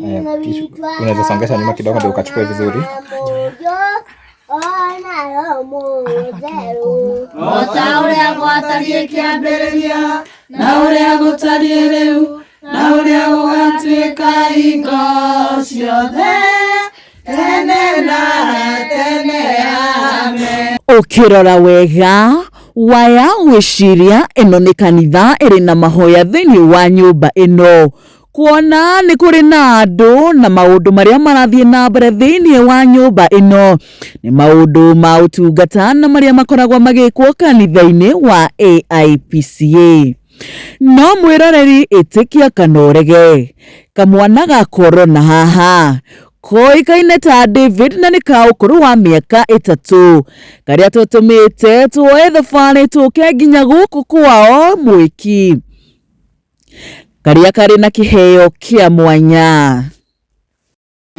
Unaweza songesha nyuma kidogo ndio ukachukue vizuri. O ta ũrĩa gwatariĩ kĩambĩrĩria, na ũrĩa gũtariĩ rĩu, na ũrĩa gũgatuĩka hingo ciothe, tene na tene. Amen. Ũkĩrora wega waya gwĩciria ĩno nĩ kanitha ĩrĩ na mahoya thĩinĩ wa nyũmba ĩno, kuona nĩ kũrĩ na andũ na maũndũ marĩa marathiĩ na mbere thĩinĩ wa nyũmba ĩno nĩ maũndũ ma ũtungata na marĩa makoragwo magĩkwo kanitha-inĩ wa AIPCA. No mwĩroreri ĩtĩkia kana ũrege, kamwana ga korona haha koĩkaine ta David na nĩ ka ũkũrũ wa mĩaka 3 karĩa tũtũmĩte tuoe thabarĩ tũke nginya gũkũ kwao Mwĩki, karĩa karĩ na kĩheo kĩa mwanya.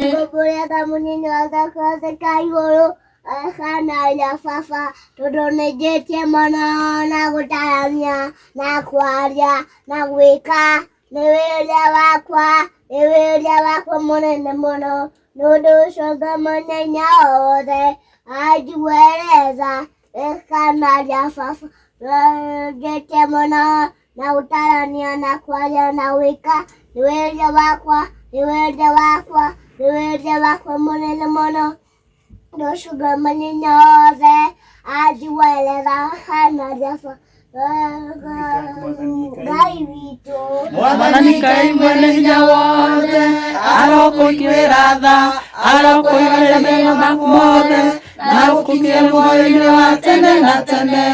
Ngũkũrĩa mũnini wa gakothe ka igũrũ kana ya baba tondũ nĩ njĩtie mũno na gũtarania na kwaria na gwĩka nĩ wĩra wakwa, nĩ wĩra wakwa mũnene mũno. Nĩ ũndũ ũcio ngamũnenya othe anjiguĩre tha kana ya baba njĩtie mũno na gũtarania na kwaria na gwĩka nĩ wĩra wakwa, nĩ wĩra wakwa, nĩ wĩra wakwa mũnene mũno. Ũndũ ũcio ngamũnenya othe anjiguĩre tha kana ya baba Ngai witũ. Mwathani Ngai mwene hinya wothe, arokũiguĩra tha, arokũihũrĩra mehia maku mothe, na agũkinyie muoyo-inĩ wa tene na tene.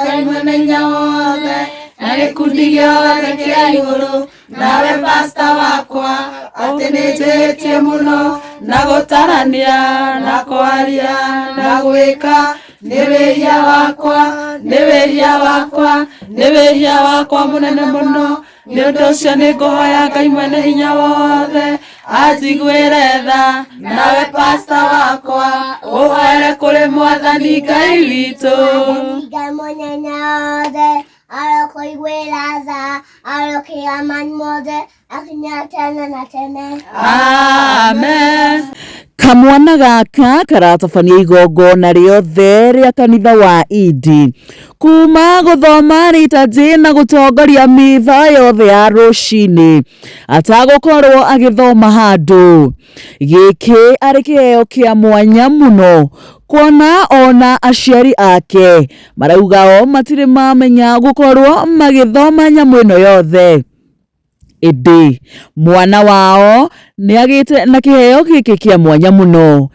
Ngai mwene hinya wothe, na gĩkundi gĩothe kĩa igũrũ, nawe pasta wakwa, atĩ nĩ njĩhĩtie mũno na gũtarania na kwaria na gwĩka, nĩ wĩhia wakwa, nĩ wĩhia wakwa, nĩ wĩhia wakwa mũnene mũno. Nĩ ũndũ ũcio nĩ ngũhoya Ngai mwene hinya wothe anjiguĩre tha, nawe pasta wakwa ũhoere kũrĩ Mwathani Ngai witũ. Ngai mũnene wothe arokũiguĩra tha, arokĩra mani mothe akinya tene na tene. Amen. Kamwana gaka karatabania igongona rĩothe rĩa kanitha wa Idi kuma gũthoma liturgy na gũtongoria mitha yothe ya rũcinĩ atagũkorwo agĩthoma handũ. Gĩkĩ arĩ kĩheo kĩa mwanya mũno kuona ona aciari ake marauga o matirĩ mamenya gũkorwo magĩthoma nyamũ ĩno yothe. Ĩndĩ mwana wao nĩ agĩte na kĩheo gĩkĩ kĩa mwanya mũno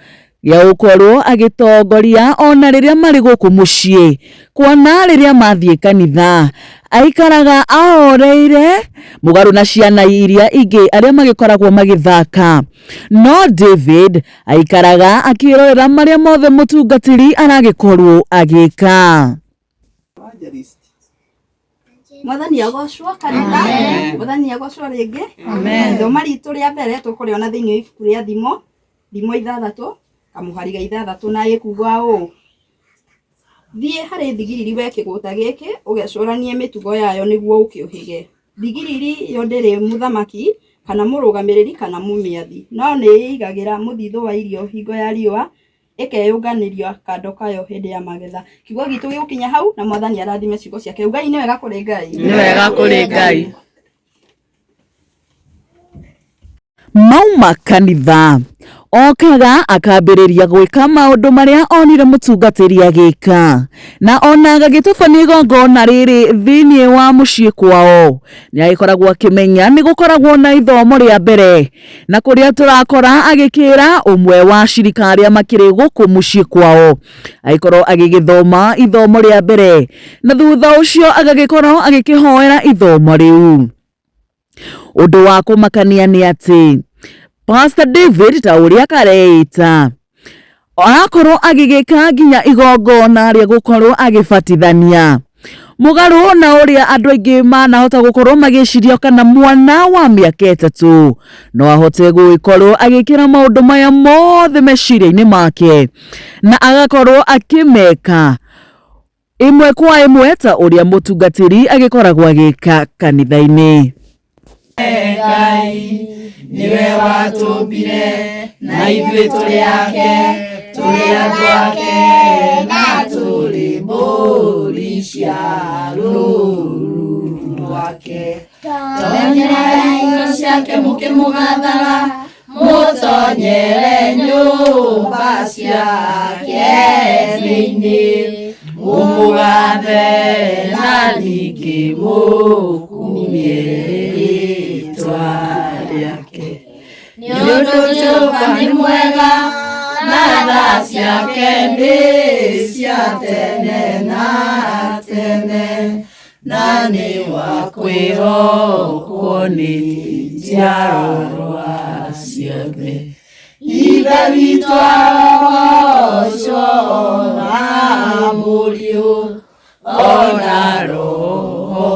gĩa gũkorwo agĩtongoria ona rĩrĩa marĩ gũkũ mũciĩ, kuona rĩrĩa mathiĩ kanitha aikaraga ahoreire mũgarũ na ciana iria ingĩ arĩa magĩkoragwo magĩthaka. No David aikaraga akĩrorera marĩa mothe mũtungatĩri aragĩkorwo agĩka. Mwathani agocwo kanitha, Mwathani agocwo rĩngĩ. Ithoma ritũ rĩa mbere tũkũrĩona thĩinĩ wa ibuku rĩa Thimo, Thimo 6 kamũhari ga 6 na ĩkuga ũũ: Thiĩ harĩ thigiriri we kĩgũta gĩkĩ, ũgecũranie mĩtugo yayo nĩguo ũkĩũhĩge. Thigiriri yo ndĩrĩ mũthamaki kana mũrũgamĩrĩri kana mũmĩathi, no nĩĩigagĩra mũthithũ wa irio hingo ya riũa, ĩkeyũnganĩria kando kayo hĩndĩ ya magetha. Kiugo gitũ gĩgũkinya hau na Mwathani arathime ciugo ciake. Ugai nĩ wega kũrĩ Ngai. Nĩ wega kũrĩ Ngai. Mauma kanitha okaga akambĩrĩria gwĩka maũndũ marĩa onire mũtungatĩri agĩka, na ona agagĩtabania igongona rĩrĩ thĩinĩ wa mũciĩ kwao. Nĩ agĩkoragwo akĩmenya nĩ gũkoragwo na ithomo rĩa mbere, na kũrĩa tũrakora agĩkĩra ũmwe wa cirika arĩa makĩrĩ gũkũ mũciĩ kwao agĩkorwo agĩgĩthoma ithomo rĩa mbere, na thutha ũcio agagĩkorwo agĩkĩhoera ithomo rĩu. Ũndũ wa kũmakania nĩ atĩ Pastor David ta ũrĩa kareita arakorwo agĩgĩka nginya igongona rĩa gũkorwo agĩbatithania mũgarũ na ũrĩa andũ aingĩ manahota gũkorwo magĩciria kana mwana wa mĩaka 3 no ahote gũgĩkorwo agĩkĩra maũndũ maya mothe meciria-inĩ make na agakorwo akĩmeka ĩmwe kwa ĩmwe ta ũrĩa mũtungatĩri agĩkoragwo agĩka kanitha-inĩ. Ngai. Nĩwe watũmbire na ithuĩ tũrĩ ake, tũrĩ andũ ake na tũrĩ mbũri cia rũũru rwake. Tonyerai indo ciake mũkĩmũgathaga, mũtonyere nyũmba ciake thĩinĩ, mũmũgathe na ningĩ mũkumie rĩĩtwa rĩake. Nĩ ũndũ Jehova nĩ mwega na tha ciake nĩ cia tene na tene, na nĩ wa kwĩhokwo nĩ njiarwa ciothe. Ithe witũ arogocwo na Mũriũ ona Roho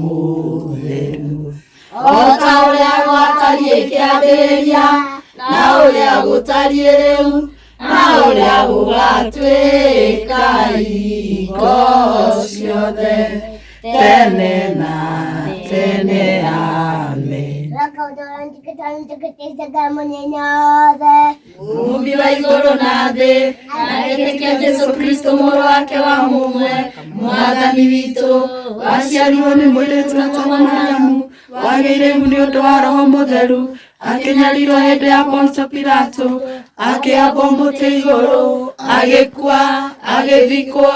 Mũtheru, o ta ũrĩa gwatariĩ kĩambĩrĩria, na ũrĩa gũtariĩ rĩu, na ũrĩa gũgatuĩka hingo ciothe, tene na tene. Amen. Mũũmbi wa igũrũ na thĩ, na gĩtĩkia Jesũ Kristo mũrũ wake wa mũmwe, Mwathani witũ, waciarirwo nĩ mũirĩtu wetagwo Mariamu, wagĩire ihu nĩ ũndũ wa Roho Mũtheru, akĩnyarirwo hĩndĩ ya Pontio Pilato, akĩambwo mũtĩ igũrũ, agĩkua, agĩthikwo,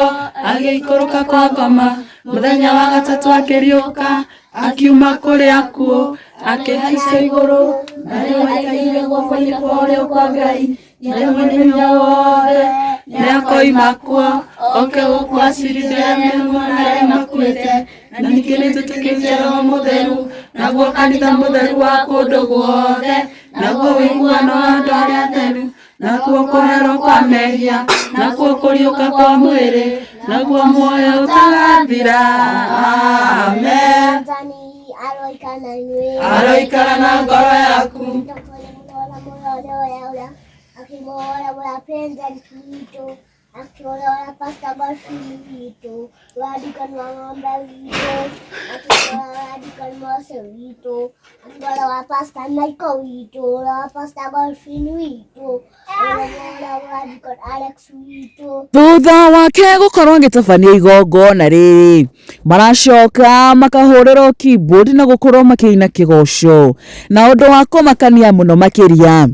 agĩikũrũka kwa ngoma, mũthenya wa gatatũ akĩriũka, akiuma kũrĩ akuũ, akĩhaica igũrũ, na rĩu aikaire guoko-inĩ kwa ũrĩo kwa Ngai, Ithe Mwene-Hinya wothe, nĩakoima kuo, oke gũkũ acirithie arĩa me muoyo na arĩa makuĩte. Na ningĩ nĩtwĩtĩkĩtie Roho Mũtheru, naguo kanitha mũtheru wa kũndũ guothe, naguo ũiguano wa andũ arĩa atheru, nakuo kũherwo kwa mehia, nakuo kũriũka kwa mwĩrĩ, naguo muoyo ũtagathira. Amen. Mwathani aroikara na inyuĩ. Aroikara na ngoro yaku. Akimwona president witũ, akĩrora Pastor Godfrey witũ, wa wa ng'ombe witũ, akĩrora Deacon Mose witũ, akĩrora wa Pastor Michael witũ, wa Pastor Godfrey witũ, akĩrora wa Deacon Alex witũ. Thutha wake gũkorwo agĩtabania igongona rĩrĩ, maracoka makahũrĩrwo keyboard na gũkorwo makĩina kĩgoco, na ũndũ wa kũmakania mũno makĩria,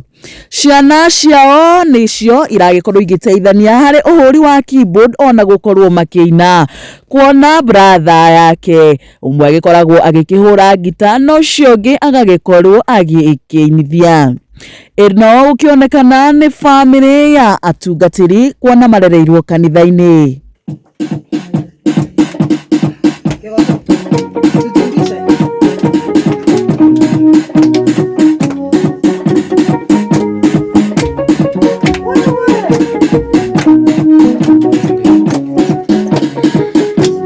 ciana ciao nĩcio iragĩkorwo igĩteithania harĩ ũhũri wa keyboard ona gũkorwo makĩina, kuona brother yake ũmwe agĩkoragwo agĩkĩhũra ngita na ũcio ũngĩ agagĩkorwo agĩkĩinithia. Ĩno gũkĩonekana nĩ bamĩrĩ ya atungatĩri kuona marereirwo kanitha-inĩ.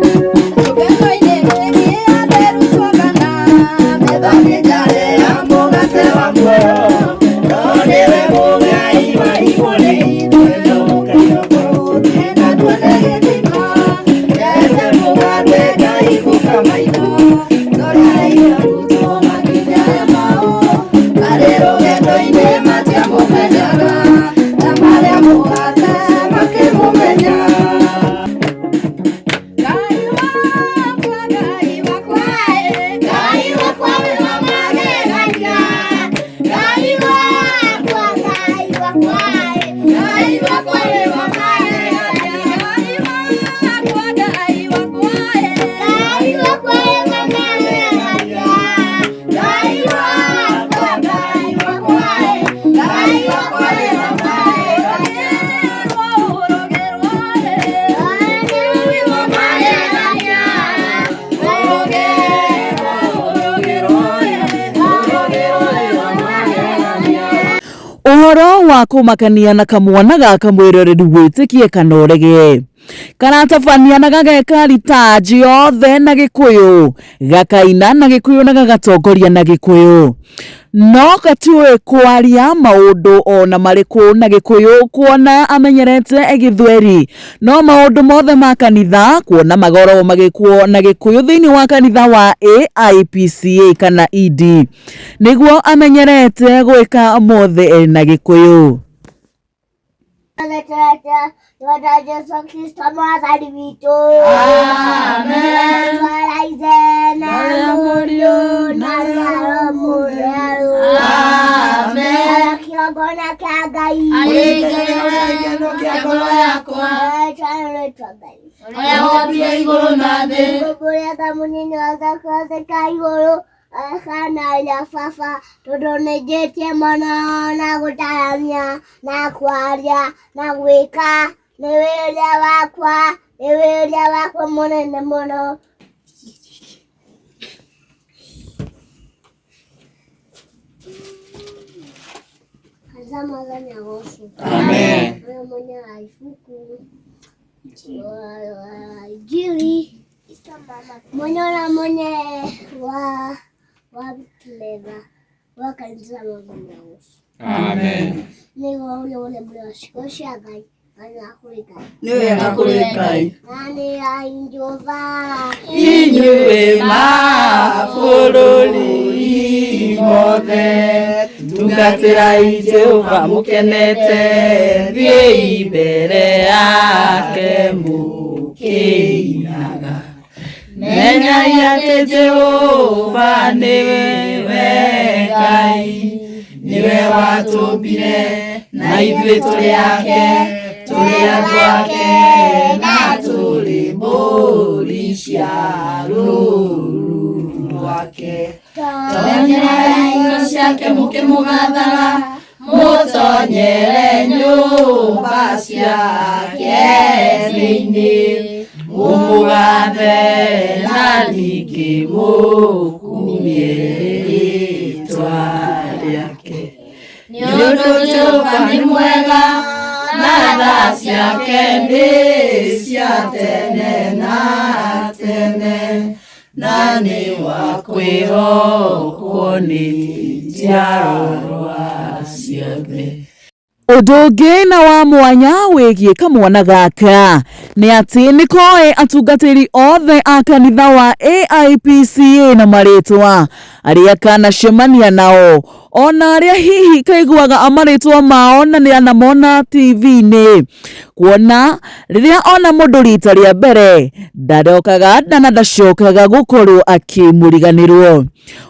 Tũngano-inĩ rĩngĩ atheru tuongana, metha-inĩ njare ya mũgate wa muoyo, no nĩwe mũgai wa igũrũ, ithuĩ na tuone gĩthima, ndete mũgate ngahingũka maitho, tũrĩire arutwo makinya Emau, marĩ rũgendo-inĩ matiamũmenyaga, na marĩa mũgate makĩmũmenya. Ngai wakwa, Ngai wakwa, Ngai wakwa wĩ wa magegania, Ngai wakwa, Ngai wakwa, Ngai wakwa wĩ wa magegania, Ngai wakwa, Ngai wakwa, Ngai wakwa wĩ wa magegania, Ngai wakwa, Ngai wakwa, Ngai wakwa wĩ wa magegania, ũrũgĩrwo, wĩ wa magegania, ũrũgĩrwo, ũrũgĩrwo wĩ wa magegania. Ũhoro wa kũmakania na kamwana gaka mwĩroreri wĩtĩkie kana ũrege, karatabania na gageka ritanji yothe na gĩkũyũ, gakaina na gĩkũyũ na gagatongoria na gĩkũyũ. No gatiũĩ kwaria maũndũ ona marĩkũ na Gĩkũyũ kuona amenyerete Gĩthweri, no maũndũ mothe ma kanitha kuona magoragwo magĩkwo na Gĩkũyũ thĩinĩ wa kanitha wa AIPCA kana ED nĩguo amenyerete gwĩka mothe na Gĩkũyũ. Jesu Kristo mwathani witũ. Amen. Twara Ithe na Na Mũriũ Mũriũ na na Roho Mũtheru. Amen. Kĩgongona kĩa Ngai. Arĩ kĩa ngoro yakwa. Rĩtwa Ngai. Ũrĩa wombire igũrũ na thĩ. Ngũmbũrĩka mũnini wa gakothe ka igũrũ kana ya baba tondũ nĩnjĩtie mũno na gũtarania na kwaria na gwĩka nĩ wĩra wakwa nĩ wĩra wakwa mũnene mũno. Kanitha Mwathani agocwo. Amen. Ũrĩa mwene wa ibuku wa Injili mwenye na mwenye wa wa wa kanitha Mwathani agocwo. Amen. Nĩguo ũrĩa ũrĩa mũrĩ wa ciugo cia Ngai na kũrĩ Ngai. Nĩ wega kũrĩ Ngai. Na nĩ ainjũva. Inyuĩ mabũrũri mothe, tungatĩrai Jehova mũkenete, thiĩi mbere yake mũkĩinaga. Menyai atĩ Jehova nĩwe Ngai, nĩwe watũmbire na ithuĩ tũrĩ ake, tũrĩ andũ ake na tũrĩ mbũri cia rũũru rwake. Tonyerai ngo ciake mũkĩmũgathaga, mũtonyere nyũmba ciake thĩinĩ, mũmũgathe na ningĩ mũkumie rĩĩtwa rĩake. Nĩ ũndũ Jehova nĩ mwega, na tha ciake nĩ cia tene na tene, na nĩ wa kwĩhokwo nĩ njiarwa ciothe. Ũndũ ũngĩ na wa mwanya wĩgiĩ kamwana gaka nĩ atĩ nĩ koĩ atungatĩri othe a kanitha wa AIPCA na marĩtwa arĩa kanacemania nao ona arĩa hihi kaiguaga marĩtwa mao na nĩ anamona TV-inĩ, kuona rĩrĩa ona mũndũ rita rĩa mbere ndarokaga na ndacokaga gũkorwo akĩmũriganĩrwo.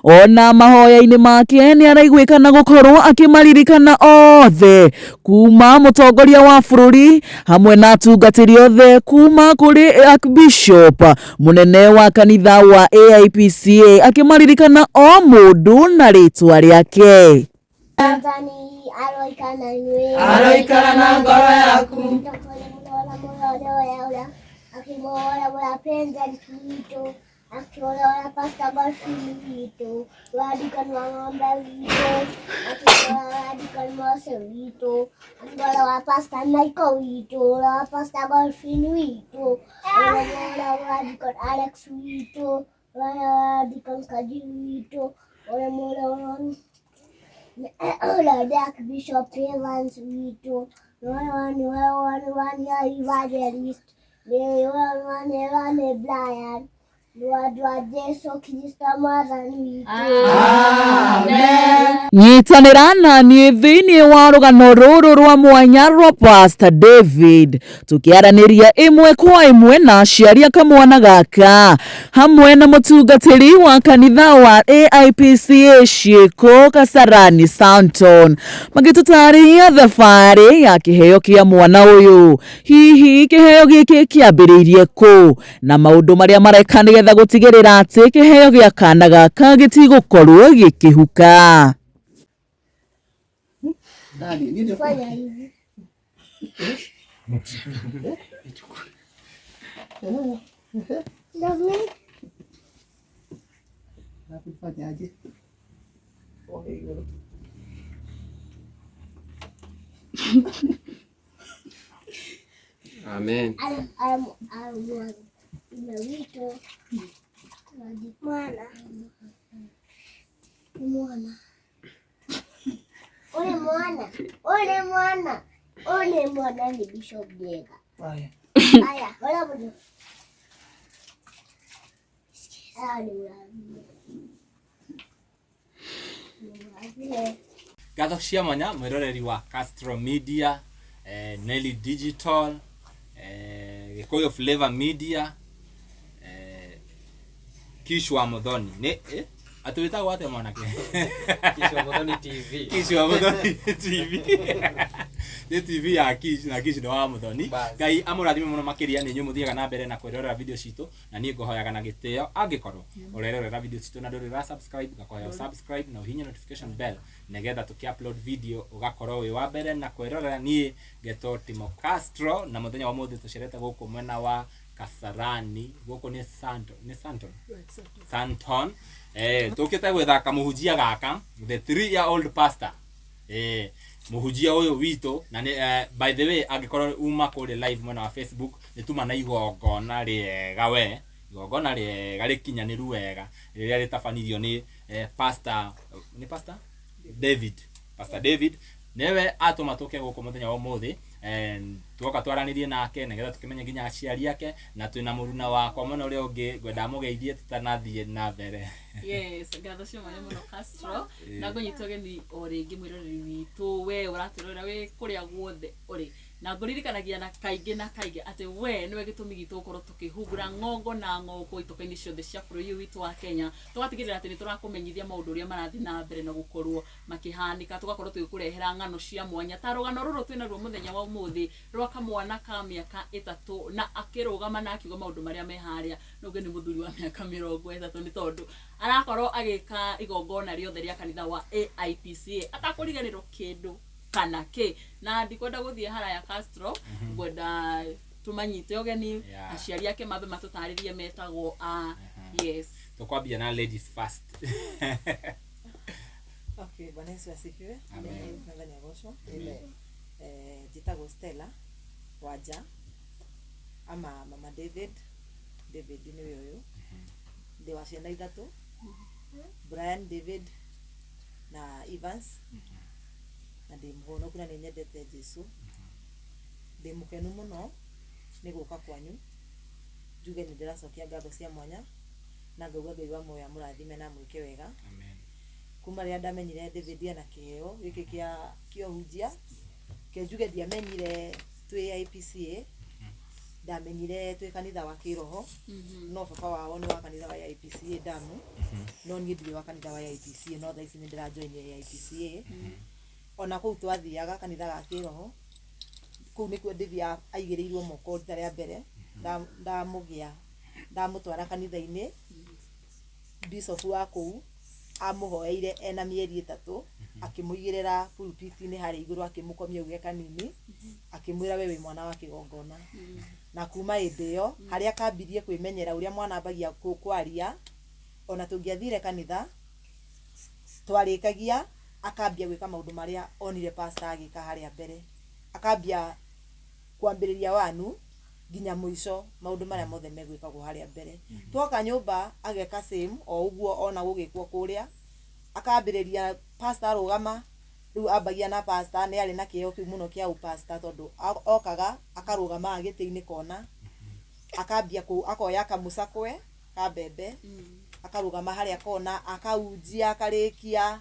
Ona mahoya-inĩ make nĩ araiguĩkana gũkorwo akĩmaririkana othe kuma mũtongoria wa bũrũri hamwe na atungatĩri othe kuma kũrĩ Archbishop mũnene wa kanitha wa AIPCA akĩmaririkana o mũndũ na rĩtwa rĩake. Mwathani aroikara na inyuĩ. Aroikara na ngoro yaku. Akiorora Pastor Godfrey witũ, wa Deacon wa ng'ombe witũ, akĩrora wa Deacon Mose witũ, akĩrora wa Pastor Michael witũ, wa Pastor Godfrey witũ, ũrĩa wa Deacon Alex witũ, ũrĩa wa Deacon Kaji witũ, ũrĩa ũrĩa Archbishop Evans witũ, ũrĩa evangelist, ũrĩa Brian, wa Jesu Kristo Mwathani witũ. Amen. Nyitanĩra na niĩ thĩinĩ wa rũgano rũrũ rwa mwanya rwa Pastor David tũkĩaranĩria ĩmwe kwa ĩmwe na aciari a kamwana gaka hamwe na mũtungatĩri wa kanitha wa AIPCA Ciĩko Kasarani Santon magĩtũtarĩria thabarĩ ya kĩheo kĩa mwana ũyũ, hihi kĩheo gĩkĩ kĩambĩrĩirie kũ na maũndũ marĩa mareka nĩgetha gũtigĩrĩra atĩ kĩheo gĩa kana gaka gĩtigũkorwo gĩkĩhuka. Fanya hivi. Love me. Amen. Wito mwana mwana Ũyũ mwana. Ũyũ nĩ mwana. Ũyũ nĩ mwana nĩ Bishop Njenga. Haya. Aya, hora mũno. Aya nĩ mũrathime. Nĩ mũrathime. Ngatho cia mwanya mwiroreri wa Castro Media, Nelly Digital, Gikuyu Flavor Media, Kish wa Muthoni. Nĩ atĩ wĩtagwo atĩa mwanake? Kish wa Muthoni TV. Kish wa Muthoni TV. Nĩ TV ya Kish na Kish nĩ wa Muthoni. Bas. Ngai amũrathime mũno makĩria nĩ inyuĩ mũthiaga na mbere na kwĩrorera video citũ na niĩ ngũhoyaga na gĩtĩo angĩkorwo ũrerorera video citũ na ndũrĩ ũra subscribe ngakohoya ũ subscribe na ũhihinye notification bell nĩgetha tũkĩ upload video ũgakorwo wĩ wa mbere na kwĩrorera. Niĩ ngetwo Timo Castro na mũthenya wa ũmũthĩ tũcerete gũkũ mwena wa Kasarani, gũkũ nĩ Santon, nĩ Santon, Santon. Tũkĩte gwetha kamũhunjia gaka, the 3 year old pastor, mũhunjia ũyũ witũ na nĩ, by the way, angĩkorwo uma kũrĩ live mwena wa Facebook nĩ tuma na igongona rĩega, we igongona rĩega rĩkinyanĩru wega rĩrĩa rĩtabanirio nĩ pastor, nĩ pastor David, Pastor David nĩwe atũma tũke gũkũ mũthenya wa ũmũthĩ. Tuoka twaranĩrie nake nĩgetha tũkĩmenye nginya aciari ake, na twĩna mũruna wakwa mwena ũrĩa ũngĩ, ngwenda mũgeithie tũtanathiĩ na mbere. Yes, ngatho cia mwanya mũno Castro, na ngũnyita ũgeni o rĩngĩ mwĩroreri witũ, we ũratwĩrorera wĩ kũrĩa guothe ũrĩ, na ngũririkanagia na kaingĩ na kaingĩ atĩ we nĩwe gĩtũmi gitũ gũkorwo tũkĩhungura ng'ongo na ng'ongo itoka-inĩ ciothe cia bũrũri ũyũ witũ wa Kenya, tũgatigĩrĩra atĩ nĩ tũrakũmenyithia maũndũ ũrĩa marathiĩ na mbere na gũkorwo makĩhanĩka, tũgakorwo tũgĩkũrehera ng'ano cia mwanya ta rũgano rũrũ twĩnaruo mũthenya wa ũmũthĩ rwa kamwana ka mĩaka 3 na akĩrũgama na akiuga maũndũ marĩa me harĩa. No uge nĩ mũthuri wa mĩaka 30 nĩ tondũ arakorwo agĩka igongona rĩothe rĩa kanitha wa AIPCA atakũriganĩrwo kĩndũ kana kĩ, na ndikwenda gũthiĩ haraya Castro, ngwenda tũmanyite ũgeni aciari ake mambe matũtarĩrie metagwo a. Yes. Tũkwambia na ladies first. Okay, Bwana Yesu asifiwe. Amen. Mwathani agocwo. Njĩtagwo Stella Wanja ama Mama David. David nĩwe ũyũ. Ndĩ wa ciana 3, Brian, David na Evans. Na ndĩ mũhonoku na nĩ nyendete Jesu. Ndĩ mũkenu mũno nĩ gũka kwanyu. Njuge nĩ ndĩracokia ngatho cia mwanya na ngauga Ngai wa muoyo amũrathime na amwĩke wega. Amen. Kuma rĩrĩa ndamenyire David ena kĩheo gĩkĩ kĩa kĩohunjia, ke njuge ndiamenyire twĩ IPCA, ndamenyire twĩ kanitha wa kĩroho, no baba wao nĩ wa kanitha wa IPCA Damu, no niĩ ndirĩ wa kanitha wa IPCA, no thaa ici nĩ ndĩrajoin IPCA. Ona kũu twathiaga kanitha ga kĩroho, kũu nĩkuo ndĩthiaga aigĩrĩirwo moko rita rĩa mbere, ndamũgĩa ndamũtwara kanitha-inĩ, bishop wa kũu amũhoeire ena mĩeri 3, akĩmũigĩrĩra pulpit-inĩ harĩa igũrũ, akĩmũkomia uge kanini, akĩmwĩra we wĩ mwana wa kĩgongona. Na kuma hĩndĩ ĩyo harĩa kambirie kwĩmenyera ũrĩa mwana ambagia kwaria, ona tũngĩathire kanitha twarĩkagia akambia gwĩka maũndũ marĩa onire pastor agĩka harĩa mbere, akambia kwambĩrĩria wanu nginya mũico maũndũ marĩa mothe megwĩkagwo harĩa mbere. Twoka nyũmba ageka same o ũguo ona gũgĩkwo kũrĩa, akambĩrĩria pastor arũgama, rĩu ambagia na pastor, nĩ arĩ na kĩheo kĩu mũno kĩa ũpastor tondũ okaga akarũgama gĩtĩ-inĩ kona, akambia akoya kamũcakwe ka mbembe, akarũgama harĩa kona, akaunjia, akarĩkia,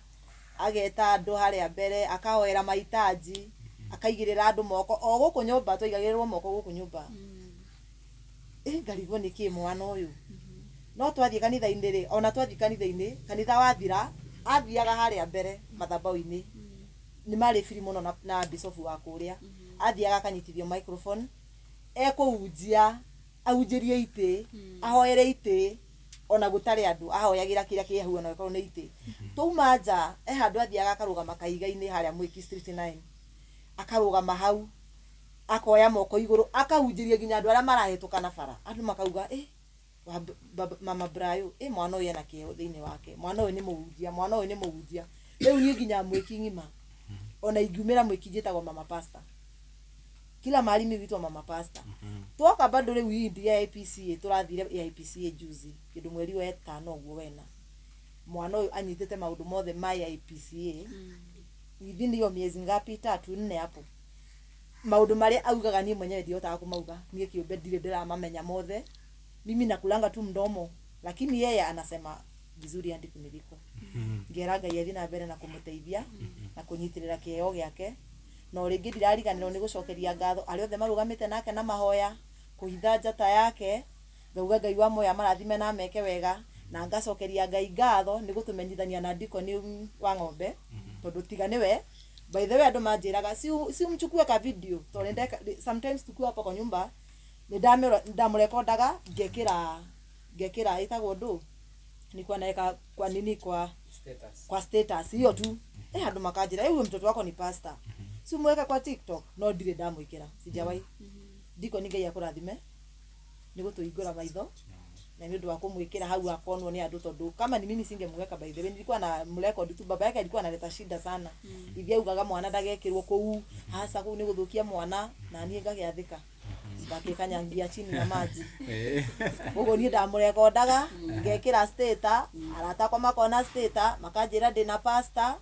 ageta andũ harĩa mbere, akahoera mahitaji, akaigĩrĩra andũ moko o gũkũ nyũmba, twaigagĩrĩrwo moko gũkũ nyũmba. Ngarigwo nĩ kĩ mwana ũyũ. No twathiĩ kanitha-inĩ rĩ, ona twathiĩ kanitha-inĩ, kanitha wathira, athiaga harĩa mbere mathabaũ-inĩ, nĩ marĩ biri mũno na bishop wa kũrĩa, athiaga akanyitithio microphone, ekũhunjia, ahunjĩrie itĩ, ahoere itĩ, ona gũtarĩ andũ, ahoyagĩra kĩrĩa kĩ hau ona gĩkorwo nĩ itĩ. Twauma nja, he handũ athiaga akarũgama kahiga-inĩ harĩa Mwiki Street 9, akarũgama hau, akoya moko igũrũ, akahunjĩria nginya andũ arĩa marahĩtũka na bara. Andũ makauga, mama Brayo, mwana ũyũ ena kĩheo thĩinĩ wake, mwana ũyũ nĩ mũhunjia, mwana ũyũ nĩ mũhunjia. Rĩu niĩ nginya Mwiki ng'ima, ona ingiumĩra Mwiki njĩtagwo mama pastor. Kila mahali mimi huitwa mama pastor. Twoka bado rĩu hii ndi ya IPCA, tũrathire ya IPCA juzi, kĩndũ mweri wa 5 ũguo wena. Mwana ũyũ anyitĩte maũndũ mothe ma IPCA. Within hiyo miezi ngapi, tatu nne hapo, maundu maria augaga nie mwenyewe ndihotaga kumauga nie kiumbe, ndirĩ ndĩramamenya mothe. Mimi nakulanga tu mdomo, lakini yeye anasema vizuri hadi kuniliko. Ngera Ngai athi na mbere na kumuteithia na kunyitirira kĩheo gĩake. Na o rĩngĩ ndirariganĩrwo nĩ gũcokeria ngatho arĩa othe marũgamĩte nake na mahoya kũhitha njata yake. Ngauga Ngai wa moya marathime na ameke wega, na ngacokeria Ngai ngatho nĩ gũtũmenyithania na Deacon wa ng'ombe, tondũ tiga nĩwe. By the way, andũ manjĩraga si umchukue ka video, tondũ nĩndeka sometimes tukiwa hapo kwa nyumba nĩ ndamũrekondaga, ngekĩra ĩtagwo ndũ, nilikuwa naweka kwa nini, kwa Status. Kwa status hiyo tu. Andũ makanjĩra, "Eh, huyo mtoto wako ni pastor, si umweke kwa TikTok?" No ndirĩ ndamwĩkĩra, sijawahi. Deacon, Ngai akũrathime nĩ gũtũhingũra maitho na nĩ ũndũ wa kũmwĩkĩra hau akonwo nĩ andũ, tondũ kama ni mimi singemweka. By the way, nilikuwa na mrecord tu. Baba yake alikuwa analeta shida sana, ithe augaga mwana ndagekĩrwo kũu, hasa kũu nĩ gũthũkia mwana, na niĩ ngagĩathĩka ngakĩkanyangia chini ya maji. Koguo niĩ ndamũrekondaga ngekĩra status, arata akwa makona status makanjĩra ndĩna pastor.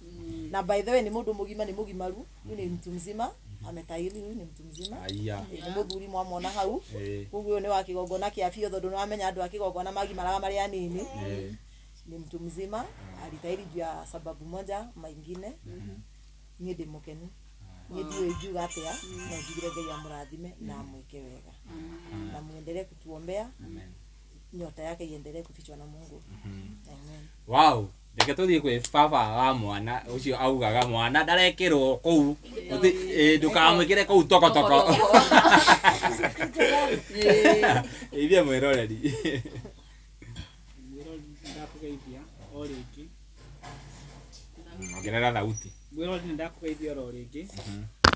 Na by the way, nĩ mũndũ mũgima, nĩ mũgimaru. Huyu ni mtu mzima, ametahiri. Huyu ni mtu mzima. Aya. Nĩ mũthuri mwamwona hau. Koguo ũyũ nĩ wa kĩgongona kĩa biũ, tondũ nĩwamenya andũ a kĩgongona magimaraga marĩ anini. Ni mtu mzima, alitahiri juu ya sababu moja ama ingine. Niĩ ndĩ mũkenu, niĩ ndiũĩ ngiuga atĩa, no njugire Ngai amũrathime na amwĩke wega na muendelee kutuombea. Amen. Nyota yake iendelee kufichwa na Mungu. Amen. Wow, reke tũthiĩ kwĩ baba wa mwana ũcio augaga mwana ndarekĩrwo kũu. Ndũkamwĩkĩre kũu tokotoko. Ithiĩ mwĩroreri. Mwĩrori, ndakũgeithia o rĩngĩ. Ongerera thauti. Mwĩrori, nĩ ndakũgeithia oro rĩngĩ.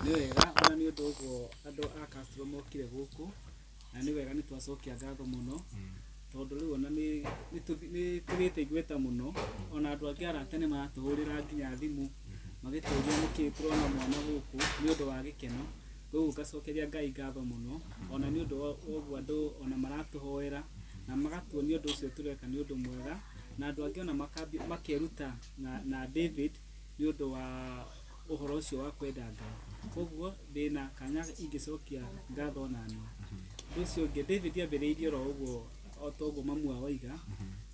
Nĩ wega ona nĩ ũndũ ũguo andũ a Castro mokire gũkũ, na nĩ wega, nĩ twacokia ngatho mũno, tondũ rĩu ona nĩ tũgĩte igweta mũno. Ona andũ angĩ arata nĩ maratũhũrĩra nginya thimũ magĩtũria nĩkĩ tũrona mwana gũkũ, nĩ ũndũ wa gĩkeno. Koguo ngacokeria Ngai ngatho mũno ona nĩ ũndũ wa ũguo andũ ona maratũhoera na magatuonia ũndũ ũcio tũreka nĩ ũndũ mwega, na andũ angĩ ona makeruta na David nĩ ũndũ wa ũhoro ũcio wa kwenda Ngai. Koguo ndĩna kanya ingĩcokia ngatho nani. Ũndũ ũcio ũngĩ, David ambĩrĩirie oro ũguo, o ta ũguo mamu wao oiga.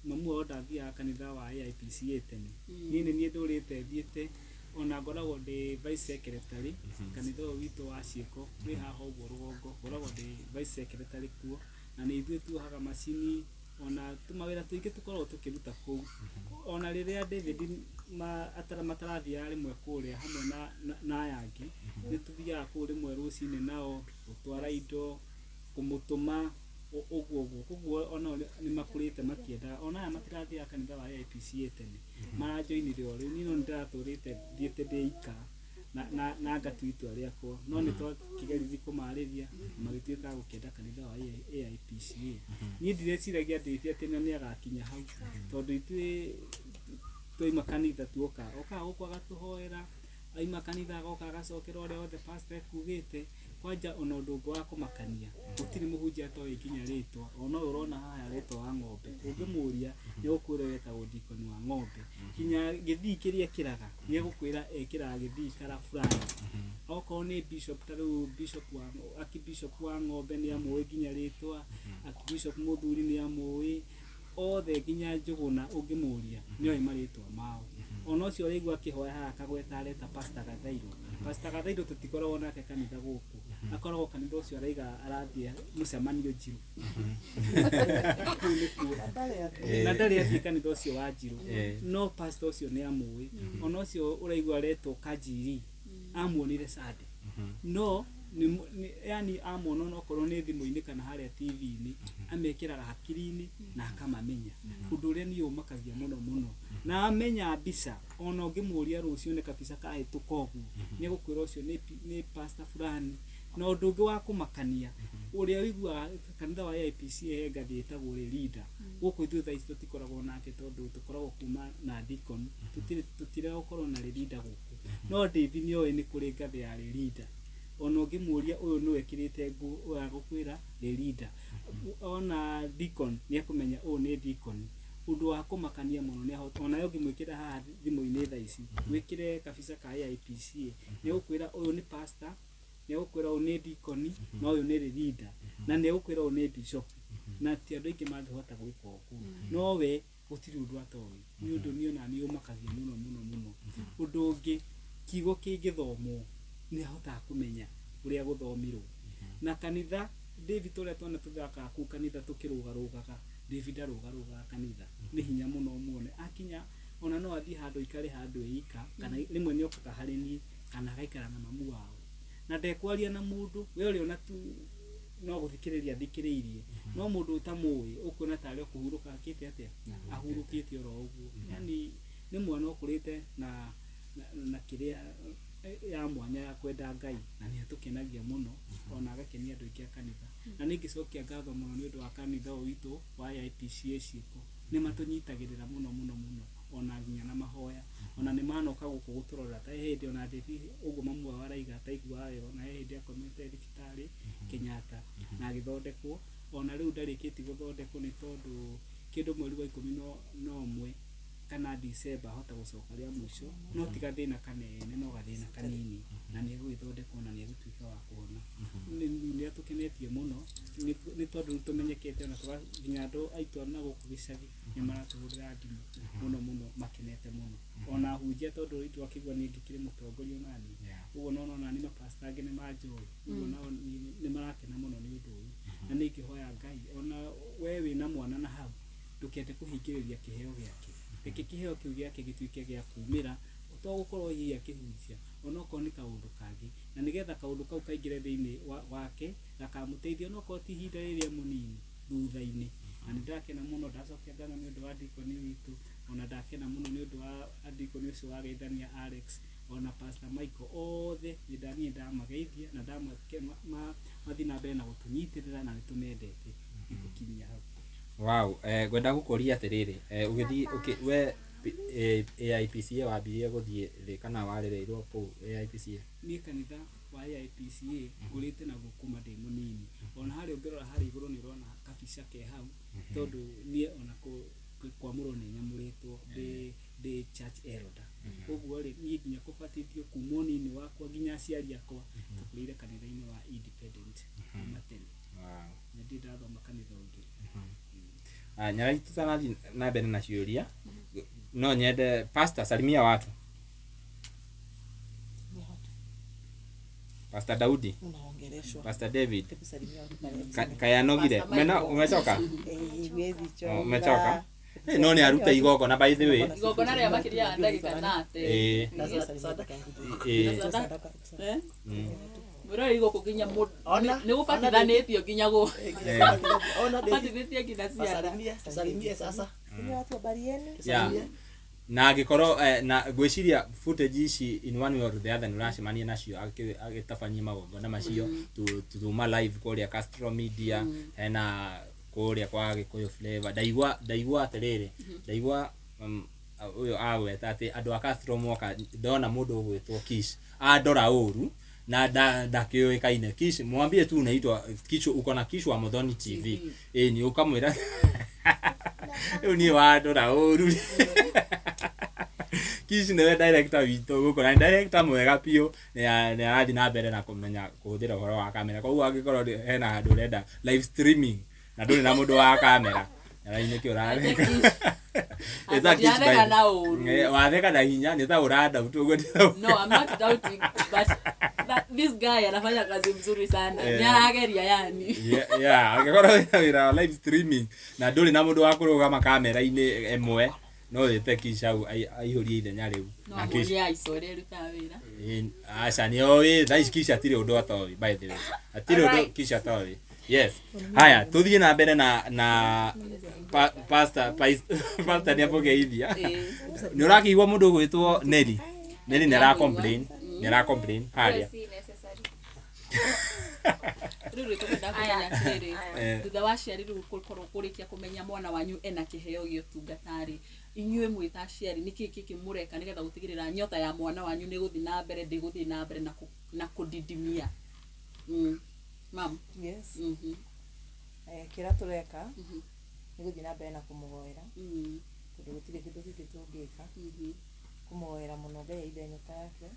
Mamu wao ndathiaga kanitha wa AIPCA tene. Niĩ nĩ niĩ ndũrĩte thiĩte, ona ngoragwo ndĩ vice secretary kanitha ũyũ witũ wa ciĩko wĩ haha ũguo rũgongo. Ngoragwo ndĩ vice secretary kuo, na nĩ ithuĩ tuohaga macini, ona tũmawĩra tũingĩ tũkoragwo tũkĩruta kũu. Ona rĩrĩa David matarathiaga rĩmwe kũrĩa hamwe na aya angĩ, nĩ tũthiaga kũu rĩmwe rũcinĩ nao gũtwara indo, kũmũtũma ũguo ũguo. Koguo ona nĩ makũrĩte makĩendaga. Ona aya matirathiaga kanitha wa AIPCA tene, maranjoinire o rĩu. Niĩ no nĩ ndĩratũrĩte thiĩte ndĩ ika na ngatua itua rĩakwa, no nĩ twakĩgeririe kũmarĩria magĩtuĩka a gũkĩenda kanitha wa AIPCA. Niĩ ndirĩciragia David atĩ na nĩ agakinya hau, tondũ ithuĩ twaima kanitha tuoka okaga gũkũ agatũhoera, aima kanitha agoka agacokera ũrĩa wothe pastor ekugĩte. Kwanja ona ũndũ ũngĩ wa kũmakania, gũtirĩ mũhunjia atoĩ nginya rĩtwa. Ona ũyũ ũrona haha aretwo wa ng'ombe, ũngĩmũria nĩ egũkwĩra wetagwo Deacon wa ng'ombe. Nginya gĩthii kĩrĩa ekĩraga nĩ egũkwĩra ekĩraga gĩthii kara fulani. Okorwo nĩ bishop, ta rĩu bishop wa archbishop wa ng'ombe nĩ amũĩ nginya rĩtwa, archbishop mũthuri nĩ amũĩ othe, nginya Njũgũna ũngĩmũria nĩ oĩ marĩtwa mao. Ona ũcio ũraigua akĩhoya haha akagweta areta Pastor Gathairũ, Pastor Gathairũ tũtikoragwo nake kanitha gũkũ, akoragwo kanitha ũcio araiga arathiĩ mũcemanio Njirũ. Kũu nĩkuo na ndarĩ athiĩ kanitha ũcio wa Njirũ, no pastor ũcio nĩ amũĩ. Ona ũcio ũraigua aretwo Kanjiri amuonire Sunday, no yani amwona onokorwo nĩ thimũ-inĩ kana harĩa TV-inĩ, amekĩraga hakiri-inĩ na akamamenya. Ũndũ ũrĩa niĩ ũmakagia mũno mũno, na amenya mbica, ona ũngĩmũria rũciũ nĩ kabica kahĩtũka ũguo, nĩ egũkwĩra ũcio nĩ pastor fulani. Na ũndũ ũngĩ wa kũmakania, ũrĩa ũiguaga kanitha wa AIPCA he ngathĩ ĩtagwo leader gũkũ, ithuĩ thaa ici tũtikoragwo nake, tondũ tũkoragwo kuma na deacon, tũtirĩ gũkorwo na leader gũkũ. No David nĩ oĩ nĩ kũrĩ ngathĩ ya leader. Ona ũngĩmũria ũyũ nĩwe ĩkĩrĩte nguo, ũyũ agũkwĩra leader. Ona deacon nĩ ekũmenya ũyũ nĩ deacon. Ũndũ wa kũmakania mũno nĩ ahota onawe ũngĩmwĩkĩra haha thimũ-inĩ thaa ici wĩkĩre kabica ka AIPCA nĩ egũkwĩra ũyũ nĩ pastor, nĩ egũkwĩra ũyũ nĩ dikoni na ũyũ nĩ leader na nĩ egũkwĩra ũyũ nĩ bishop, na ti andũ aingĩ mangĩhota gwĩka ũguo. No we gũtirĩ ũndũ atoĩ, nĩ ũndũ niĩ ona niĩ ũmakagia mũno mũno mũno. Ũndũ ũngĩ, kiugo kĩngĩthomwo nĩ ahotaga kũmenya ũrĩa gũthomirwo. Na kanitha David ũrĩa twana tũthakaga kũu kanitha tũkĩrũgarũgaga, David ndarũgarũgaga kanitha, nĩ hinya mũno ũmuone akinya, ona no athiĩ handũ aikare handũ e ika, kana rĩmwe nĩ okaga harĩ niĩ kana agaikara na mamu wao, na ndekwaria na mũndũ, we ũrĩona tu no gũthikĩrĩria athikĩrĩirie, no mũndũ ũtamũĩ ũkuona tarĩ o kũhurũka akĩte atĩa, ahurũkĩte oro ũguo. Yani nĩ mwana ũkũrĩte na na kĩrĩa ya mwanya ya kwenda Ngai, na nĩ atũkenagia mũno ona agakenia andũ aingĩ a kanitha. Na nĩ ingĩcokia ngatho mũno nĩ ũndũ wa kanitha ũyũ witũ wa AIPCA Ciĩko, nĩ matũnyitagĩrĩra mũno mũno mũno ona nginya na mahoya, ona nĩ manoka gũkũ gũtũrorera, ta he hĩndĩ ona David ũguo mamu wao araiga ataiguaga wega, ona he hĩndĩ akomete thibitarĩ Kenyatta na agĩthondekwo, ona rĩu ndarĩkĩtie gũthondekwo nĩ tondũ kĩndũ mweri wa ikũmi na ũmwe kana December ahota gũcoka rĩa mũico, no ti gathĩna kanene no gathĩna kanini, na nĩ egũgĩthondekwo na nĩ egũtuĩka wa kũhona. Nĩ atũkenetie mũno nĩ tondũ nĩ tũmenyekete ona nginya andũ aitũ na gũkũ gĩcagi nĩ maratũhũrĩra thimũ mũno mũno makenete mũno. Ona ahunjia tondũ rĩu twakĩigua niĩ ngĩkĩrĩ mũtongoria onaniĩ, ũguo nona onaniĩ mapasta angĩ nĩ manjũĩ, ũguo nao nĩ marakena mũno nĩ ũndũ ũyũ. Na nĩ ingĩhoya Ngai ona we wĩna mwana na hau, ndũkende kũhingĩrĩria kĩheo gĩake, reke kĩheo kĩu gĩake gĩtuĩke gĩa kumĩra, to gũkorwo hihi akĩhunjia, onokorwo nĩ kaũndũ kangĩ, na nĩgetha kaũndũ kau kaingĩre thĩinĩ wake, gakamũteithia onokorwo ti ihinda rĩrĩa mũnini, thutha-inĩ. Na nĩ ndakena mũno, ndacokia ngatho nĩ ũndũ wa dikoni witũ, ona ndakena mũno nĩ ũndũ wa dikoni ũcio wageithania Alex, ona Pastor Michael, othe nĩ niĩ ndamageithia na mathiĩ na mbere na gũtũnyitĩrĩra na nĩ tũmendete. Nĩngũkinyia hau. Wow, ngwenda gũkũria atĩrĩrĩ, ũgĩthiĩ we AIPCA wambirie gũthiĩ rĩ kana warereirwo kũu AIPCA? Niĩ kanitha wa AIPCA ngũrĩte naguo kuma ndĩ mũnini. Ona harĩa ũngĩrora harĩa igũrũ nĩ ũrona kabica ke hau, tondũ niĩ ona kwamũrwo nĩ nyamũrĩtwo ndĩ church elder. Ũguo rĩ, niĩ nginya kũbatithio kuma ũnini wakwa nginya aciari akwa tũkũrĩire kanitha-inĩ wa Independent kuma tene. Wow. Na ndirĩ ndathoma kanitha ũngĩ. Nyarai tũtanathiĩ na mbere na ciũria, no nyende pastor salimia watu. Pastor Daudi, Unaongeleshwa. Pastor David, Hebu salimia watu pale. Kayanogire. Pastor Umena Michael. umechoka? Huwezi choka. Umechoka? No nĩ arute igongona by the way. Igongona rĩa makĩria ya ndagĩka 30. Lazima salimia watu pale. Sadaka. Sadaka. Mwĩroreri gũkũ nginya Ona, nĩ gũbatithanĩtio nginya gũ Ona David. batithĩtie nginya ciana. Salimia, salimia sasa. Salimia watu habari yenu. Yeah. Na angĩkorwo na ngwĩciria footage ici in one way or the other nĩ ũracemania nacio agĩtabania magongona macio, tuma live kũrĩa Castro Media, hena kũrĩa kwa Gĩkũyũ Flavor. Ndaigua atĩrĩrĩ, ndaigua ũyũ agweta atĩ andũ a Castro moka ndona mũndũ ũgwĩtwo Kish andora ũru na ndakĩũĩkaine. Kish mwambie tu unaitwa Kish, uko na Kish wa Muthoni TV. Ni ũkamwĩra rĩu niĩ wandora ũru. Kish nĩwe director witũ gũkũ na nĩ director mwega biũ, nĩ arathiĩ na mbere na kũmenya kũhũthĩra ũhoro wa kamera. Koguo angĩkorwo hena handũ ũrenda live streaming na ndũrĩ na mũndũ wa kamera, Nyarai nĩkĩ ũratheka? Ĩta Kish by Ndiatheka na ũru. Watheka na hinya nĩ ta ũrandaubt ũguo. No, I'm not doubting, but this guy anafanya kazi mzuri sana. Nĩ arageria yani. Yeah, angĩkorwo wĩna wĩra wa live streaming na ndũrĩ na mũndũ wa kũrũgama kamera-inĩ ĩmwe, no wĩte Kish hau aihũrie ithenya rĩu. No Na Kish muonie aico ũrĩa ĩrutaga wĩra. Aca nĩ oĩ thaa ici Kish hatirĩ ũndũ atoĩ, by the way. Hatirĩ ũndũ Kish atoĩ. Yes. Haya, tuthiĩ na mbere na pastor pastor nĩ amũgeithia. Nĩ ũrakĩigua mũndũ ũgwĩtwo Nelly? Nelly nĩ ara complain, nĩ ara complain harĩa. Rĩu rĩ tũkwenda kũmenya atĩrĩrĩ, thutha wa aciari rĩu gũkorwo kũrĩkia kũmenya mwana wanyu ena kĩheo gĩa ũtungata rĩ, inyuĩ mwĩ ta aciari nĩkĩ kĩkĩ mũreka nĩgetha gũtigĩrĩra nyota ya mwana wanyu nĩ gũthiĩ na mbere, ndĩgũthiĩ na mbere na kũdidimia? Ma'am. Yes. Kĩrĩa tũreka, Nĩ gũthiĩ na mbere na kũmũhoera tondũ gũtirĩ kĩndũ kĩngĩ tũngĩka. Kũmũhoera mũno Ngai aithe nyota yake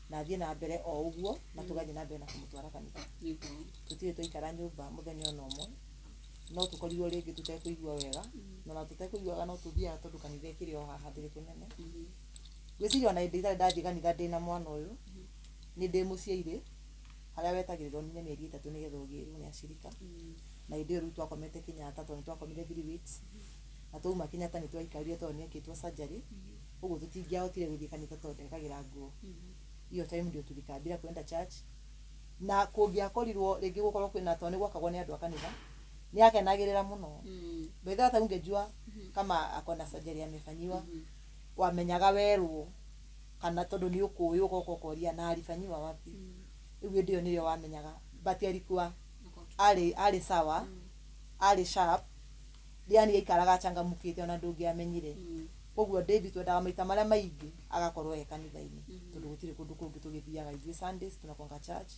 na athiĩ na mbere o ũguo na tũgathiĩ na mbere na kũmũtwara kanitha. Tũtirĩ twaikara nyũmba mũthenya ona ũmwe, no tũkorirwo rĩngĩ tũtekũigua wega, na ona tũtekũigua wega no tũthiaga tondũ kanitha ĩkĩrĩ o haha ndĩrĩ kũnene. Ngwĩciria ona hĩndĩ itarĩ ndathiĩ kanitha ndĩna mwana ũyũ, nĩ ndĩ mũciĩ harĩa wetagĩrĩrwo nginya mĩeri 3 nĩgetha ũgĩrwo nĩ acirika. Na hĩndĩ ĩyo rĩu twakomete Kenyatta tondũ nĩ twakomire 3 weeks, na twauma Kenyatta nĩ twaikarire tondũ nĩ ekĩtwo surgery, ũguo tũtingĩahotire gũthiĩ kanitha tondũ ndekagĩra nguo. Hiyo time ndio tulikabila kwenda church, na kũngĩakorirwo rĩngĩ gũkorwo kwĩna, tondũ nĩ gwakagwo nĩ andũ a kanitha, nĩ akenagĩrĩra mũno. By the way, hata ungejua kama ako na surgery amefanyiwa, wamenyaga werwo kana tondũ nĩ ũkũĩ ũgoka ũkoria na alifanyiwa wapi. Rĩu hĩndĩ ĩyo nĩrĩo wamenyaga, but alikuwa arĩ sawa, arĩ sharp, yani aikaraga achangamkĩte ona ndũngĩamenyire. Koguo David twendaga maita marĩa maingĩ agakorwo e kanitha-inĩ tondũ gũtirĩ kũndũ kũngĩ tũgĩthiaga ithuĩ. Sundays tunakwanga church,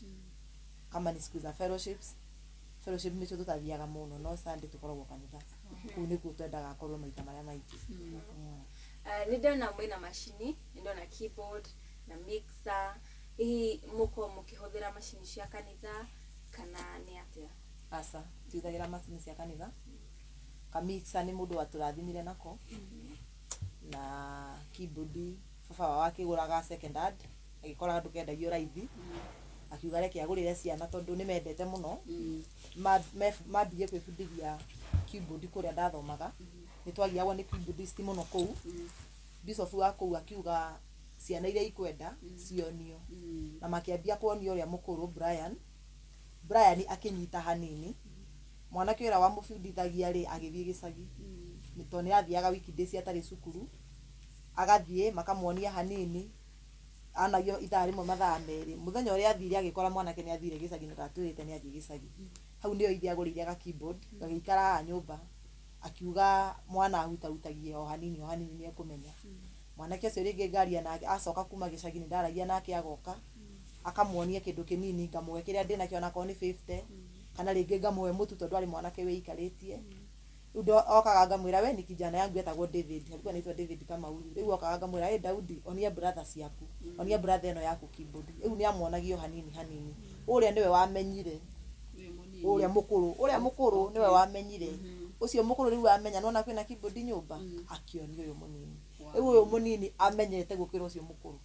kama ni siku za fellowships, fellowship nĩcio tũtathiaga mũno, no Sunday tũkoragwo kanitha. Kũu nĩkuo twendaga akorwo maita marĩa maingĩ. Nĩ ndona mwĩna macini, nĩ ndona keyboard na mixer. Hihi mũkorwo mũkĩhũthĩra macini cia kanitha kana nĩ atĩa? Aca, tihũthagĩra macini cia kanitha. Kamixer nĩ mũndũ watũrathimire nako, na keyboard baba wao akĩgũraga second hand, agĩkora ndũkendagio raithi, akiuga reke agũrĩre ciana tondũ nĩ mendete mũno. Mambirie kwĩbundithia keyboard kũrĩa ndathomaga. Nĩ twagiagwo nĩ keyboardist mũno kũu. Bishop wa kũu akiuga ciana iria ikwenda cionio, na makĩambia kuonio ũrĩa mũkũrũ Brian. Brian akĩnyita hanini. Mwanake ũrĩa wamũbundithagia rĩ, agĩthiĩ gĩcagi tondũ nĩ athiaga weekdays atarĩ cukuru, agathiĩ makamuonia hanini, anagio ithaa 1 mathaa 2. Mũthenya ũrĩa athire agĩkora mwanake nĩ athire gĩcagi na ndatwĩrĩte nĩ athiĩ gĩcagi. Hau nĩyo ithe agũrĩire ga keyboard gagĩikara haha nyũmba, akiuga mwana ahutahutagie o hanini o hanini nĩ ekũmenya. Mwanake ũcio rĩngĩ ngaria nake acoka kuma gĩcagi, nĩ ndaragia nake, agoka akamuonia kĩndũ kĩnini, ngamũhe kĩrĩa ndĩnakĩo onakorwo nĩ 50, kana rĩngĩ ngamũhe mũtu tondũ arĩ mwanake wĩikarĩtie. Rĩu okaga ngamwĩra, "We ni kijana yangu." Etagwo David, alikuwa anaitwa David Kamau. Rĩu okaga ngamwĩra, "Ĩ Daudi, onia brother ciaku, onia brother ĩno yaku keyboard." Rĩu nĩ amuonagio hanini hanini. Ũrĩa nĩwe wamenyire, ũrĩa mũkũrũ nĩwe wamenyire. Ũcio mũkũrũ rĩu amenya nona kwĩna keyboard nyũmba, akĩonia ũyũ mũnini. Rĩu ũyũ mũnini amenyete gũkĩra ũcio mũkũrũ.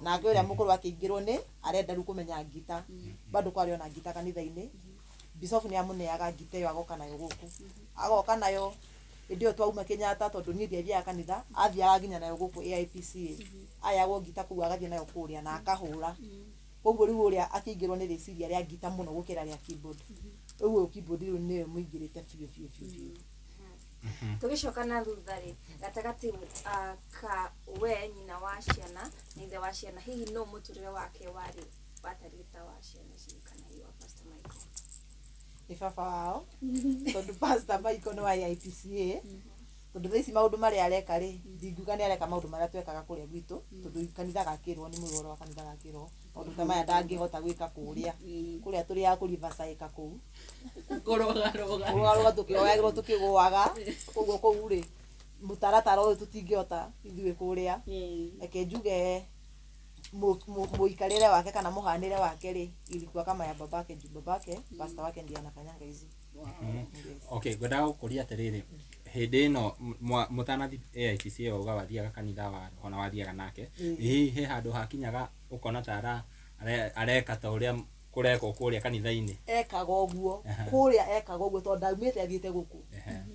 Nake ũrĩa mũkũrũ akĩingĩrwo nĩ arenda rĩu kũmenya ngita. Bado kwarĩ ona ngita kanitha-inĩ. Bishop nĩ amũneaga ngita ĩyo, agoka nayo gũkũ, agoka nayo hĩndĩ ĩyo twauma Kenyatta, tondũ niĩ ndiathiaga kanitha, athiaga nginya nayo gũkũ AIPCA. Ayagwo ngita kũu agathiĩ nayo kũrĩa na akahũra. Koguo rĩu ũrĩa akĩingĩrwo nĩ rĩciria rĩa ngita mũno gũkĩra rĩa keyboard. Rĩu ũyũ keyboard rĩu nĩyo mũingĩrĩte biũ biũ biũ biũ. Tũgĩcoka na thutha rĩ, gatagatĩ ka we nyina wa ciana na ithe wa ciana, hihi no mũtũrĩre wake warĩ watariĩ ta wa ciana ici kana hihi wa Pastor Michael? Nĩ baba wao, tondũ Pastor Michael nĩ wa AIPCA. Tondũ thaa ici maũndũ marĩa areka rĩ, ndingiuga nĩ areka maũndũ marĩa twekaga kũrĩa gwitũ, tondũ kanitha gakĩrwo nĩ mũĩ ũhoro wa kanitha gakĩrwo, maũndũ ta maya ndangĩhota gwĩka kũrĩa. Kũrĩa tũrĩ a kũrivacaĩka kũu, kũrũgarũga, kũrũgarũga, tũkĩoyagĩrwo, tũkĩgũaga. Koguo kũu rĩ, mũtaratara ũyũ tũtingĩhota ithuĩ kũrĩa. Reke njuge mũikarĩre wake kana mũhanĩre wake rĩ, ilikuwa kama ya babake, juu babake pastor wake ndiye anafanyanga hizi. Yes. Okay, ngwendaga gũkũria atĩrĩrĩ, hĩndĩ ĩno mũtanathi AIPCA ĩyo uga wathiaga kanitha wa ona wathiaga nake, hihi he handũ hakinyaga ũkona ta areka ta ũrĩa kũrekwo kũrĩa kanitha-inĩ? Ekaga ũguo kũrĩa, ekaga ũguo tondũ ndaumĩte athiĩte gũkũ.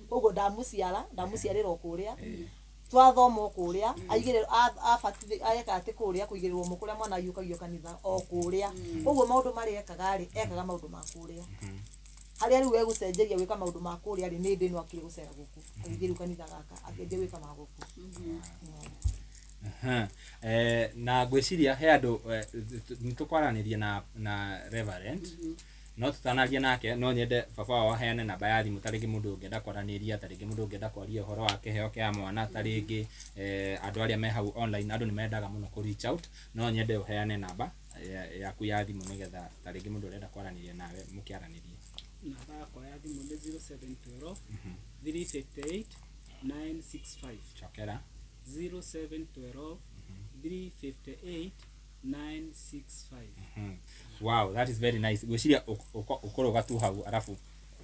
Koguo ndamuciara, ndamuciarĩra o kũrĩa, twathoma o kũrĩa, aigĩrĩrwo eka atĩ kũrĩa kũigĩrĩrwo moko ũrĩa mwana aiyũkagio kanitha o kũrĩa. Koguo maũndũ marĩa ekaga rĩ, ekaga maũndũ ma kũrĩa. Harĩa rĩu egũcenjeria gwĩka maũndũ ma kũrĩa rĩ, nĩ hĩndĩ ĩno akire gũcera gũkũ, agĩthiĩ rĩu kanitha gaka, akĩanjia gwĩka ma gũkũ. Aha. Na ngwĩciria he andũ nĩ tũkwaranĩria na reverend, no tutanaria nake no nyende baba wao aheane namba ya thimũ, ta rĩngĩ mũndũ ũngĩenda kwaranĩria, ta rĩngĩ mũndũ ũngĩenda kwaria ũhoro wa kĩheo kĩa mwana, ta rĩngĩ andũ arĩa me hau online, andũ nĩ mendaga mũno kũ reach out. No nyende ũheane namba yaku ya thimũ nĩgetha ta rĩngĩ mũndũ ũrenda kwaranĩria nawe mũkĩaranĩrie. Namba yakwa ya thimũ nĩ 0712 358 965. Cokera. 0712 358 965. Wow, that is very nice. Gwĩciria ũkũrũga tu hau arabu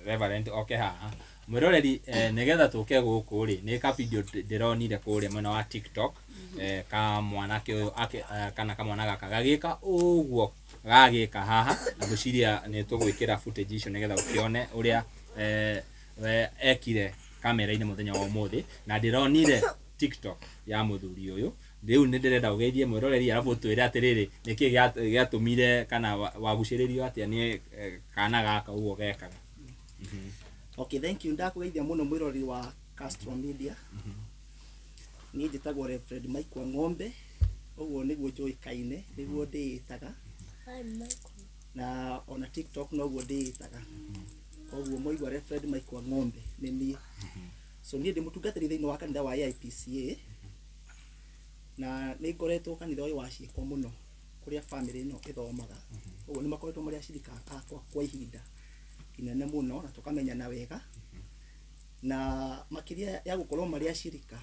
Reverend oke haha. Mwĩroreri, nĩgetha tũke gũkũ rĩ, nĩ ka video ndĩronire kũrĩa mwena wa TikTok, ka mwanake ũyũ kana kamwana gaka gagĩka ũguo gagĩka haha, na ngwĩciria nĩ tũgwĩkĩra footage icio nĩgetha ũkĩone ũrĩa we ekire kamera-inĩ mũthenya wa ũmũthĩ, na ndĩronire TikTok ya mũthuri ũyũ. Rĩu nĩ ndĩrenda ũgeithie mwĩroreri arabu ũtwĩre atĩrĩrĩ, nĩkĩ gĩatũmire kana wagucĩrĩrio atĩa nĩ kana gaka ũguo gekaga. Okay, thank you. Ndakũgeithia mũno mwĩroreri wa Castro Media. Niĩ njĩtagwo Reverend Mike wa Ng'ombe, ũguo nĩguo njũĩkaine, nĩguo ndĩĩtaga, na ona TikTok noguo ndĩĩtaga. Koguo mwaigua Reverend Mike wa Ng'ombe nĩ niĩ. So niĩ ndĩ mũtungatĩri thĩinĩ wa kanitha wa AIPCA, na nĩ ngoretwo kanitha ũyũ wa ciĩko mũno kũrĩa family ĩno ĩthomaga. Ũguo nĩ makoretwo marĩ acirika akwa kwa ihinda inene mũno, na tũkamenyana wega, na makĩria ya gũkorwo marĩ acirika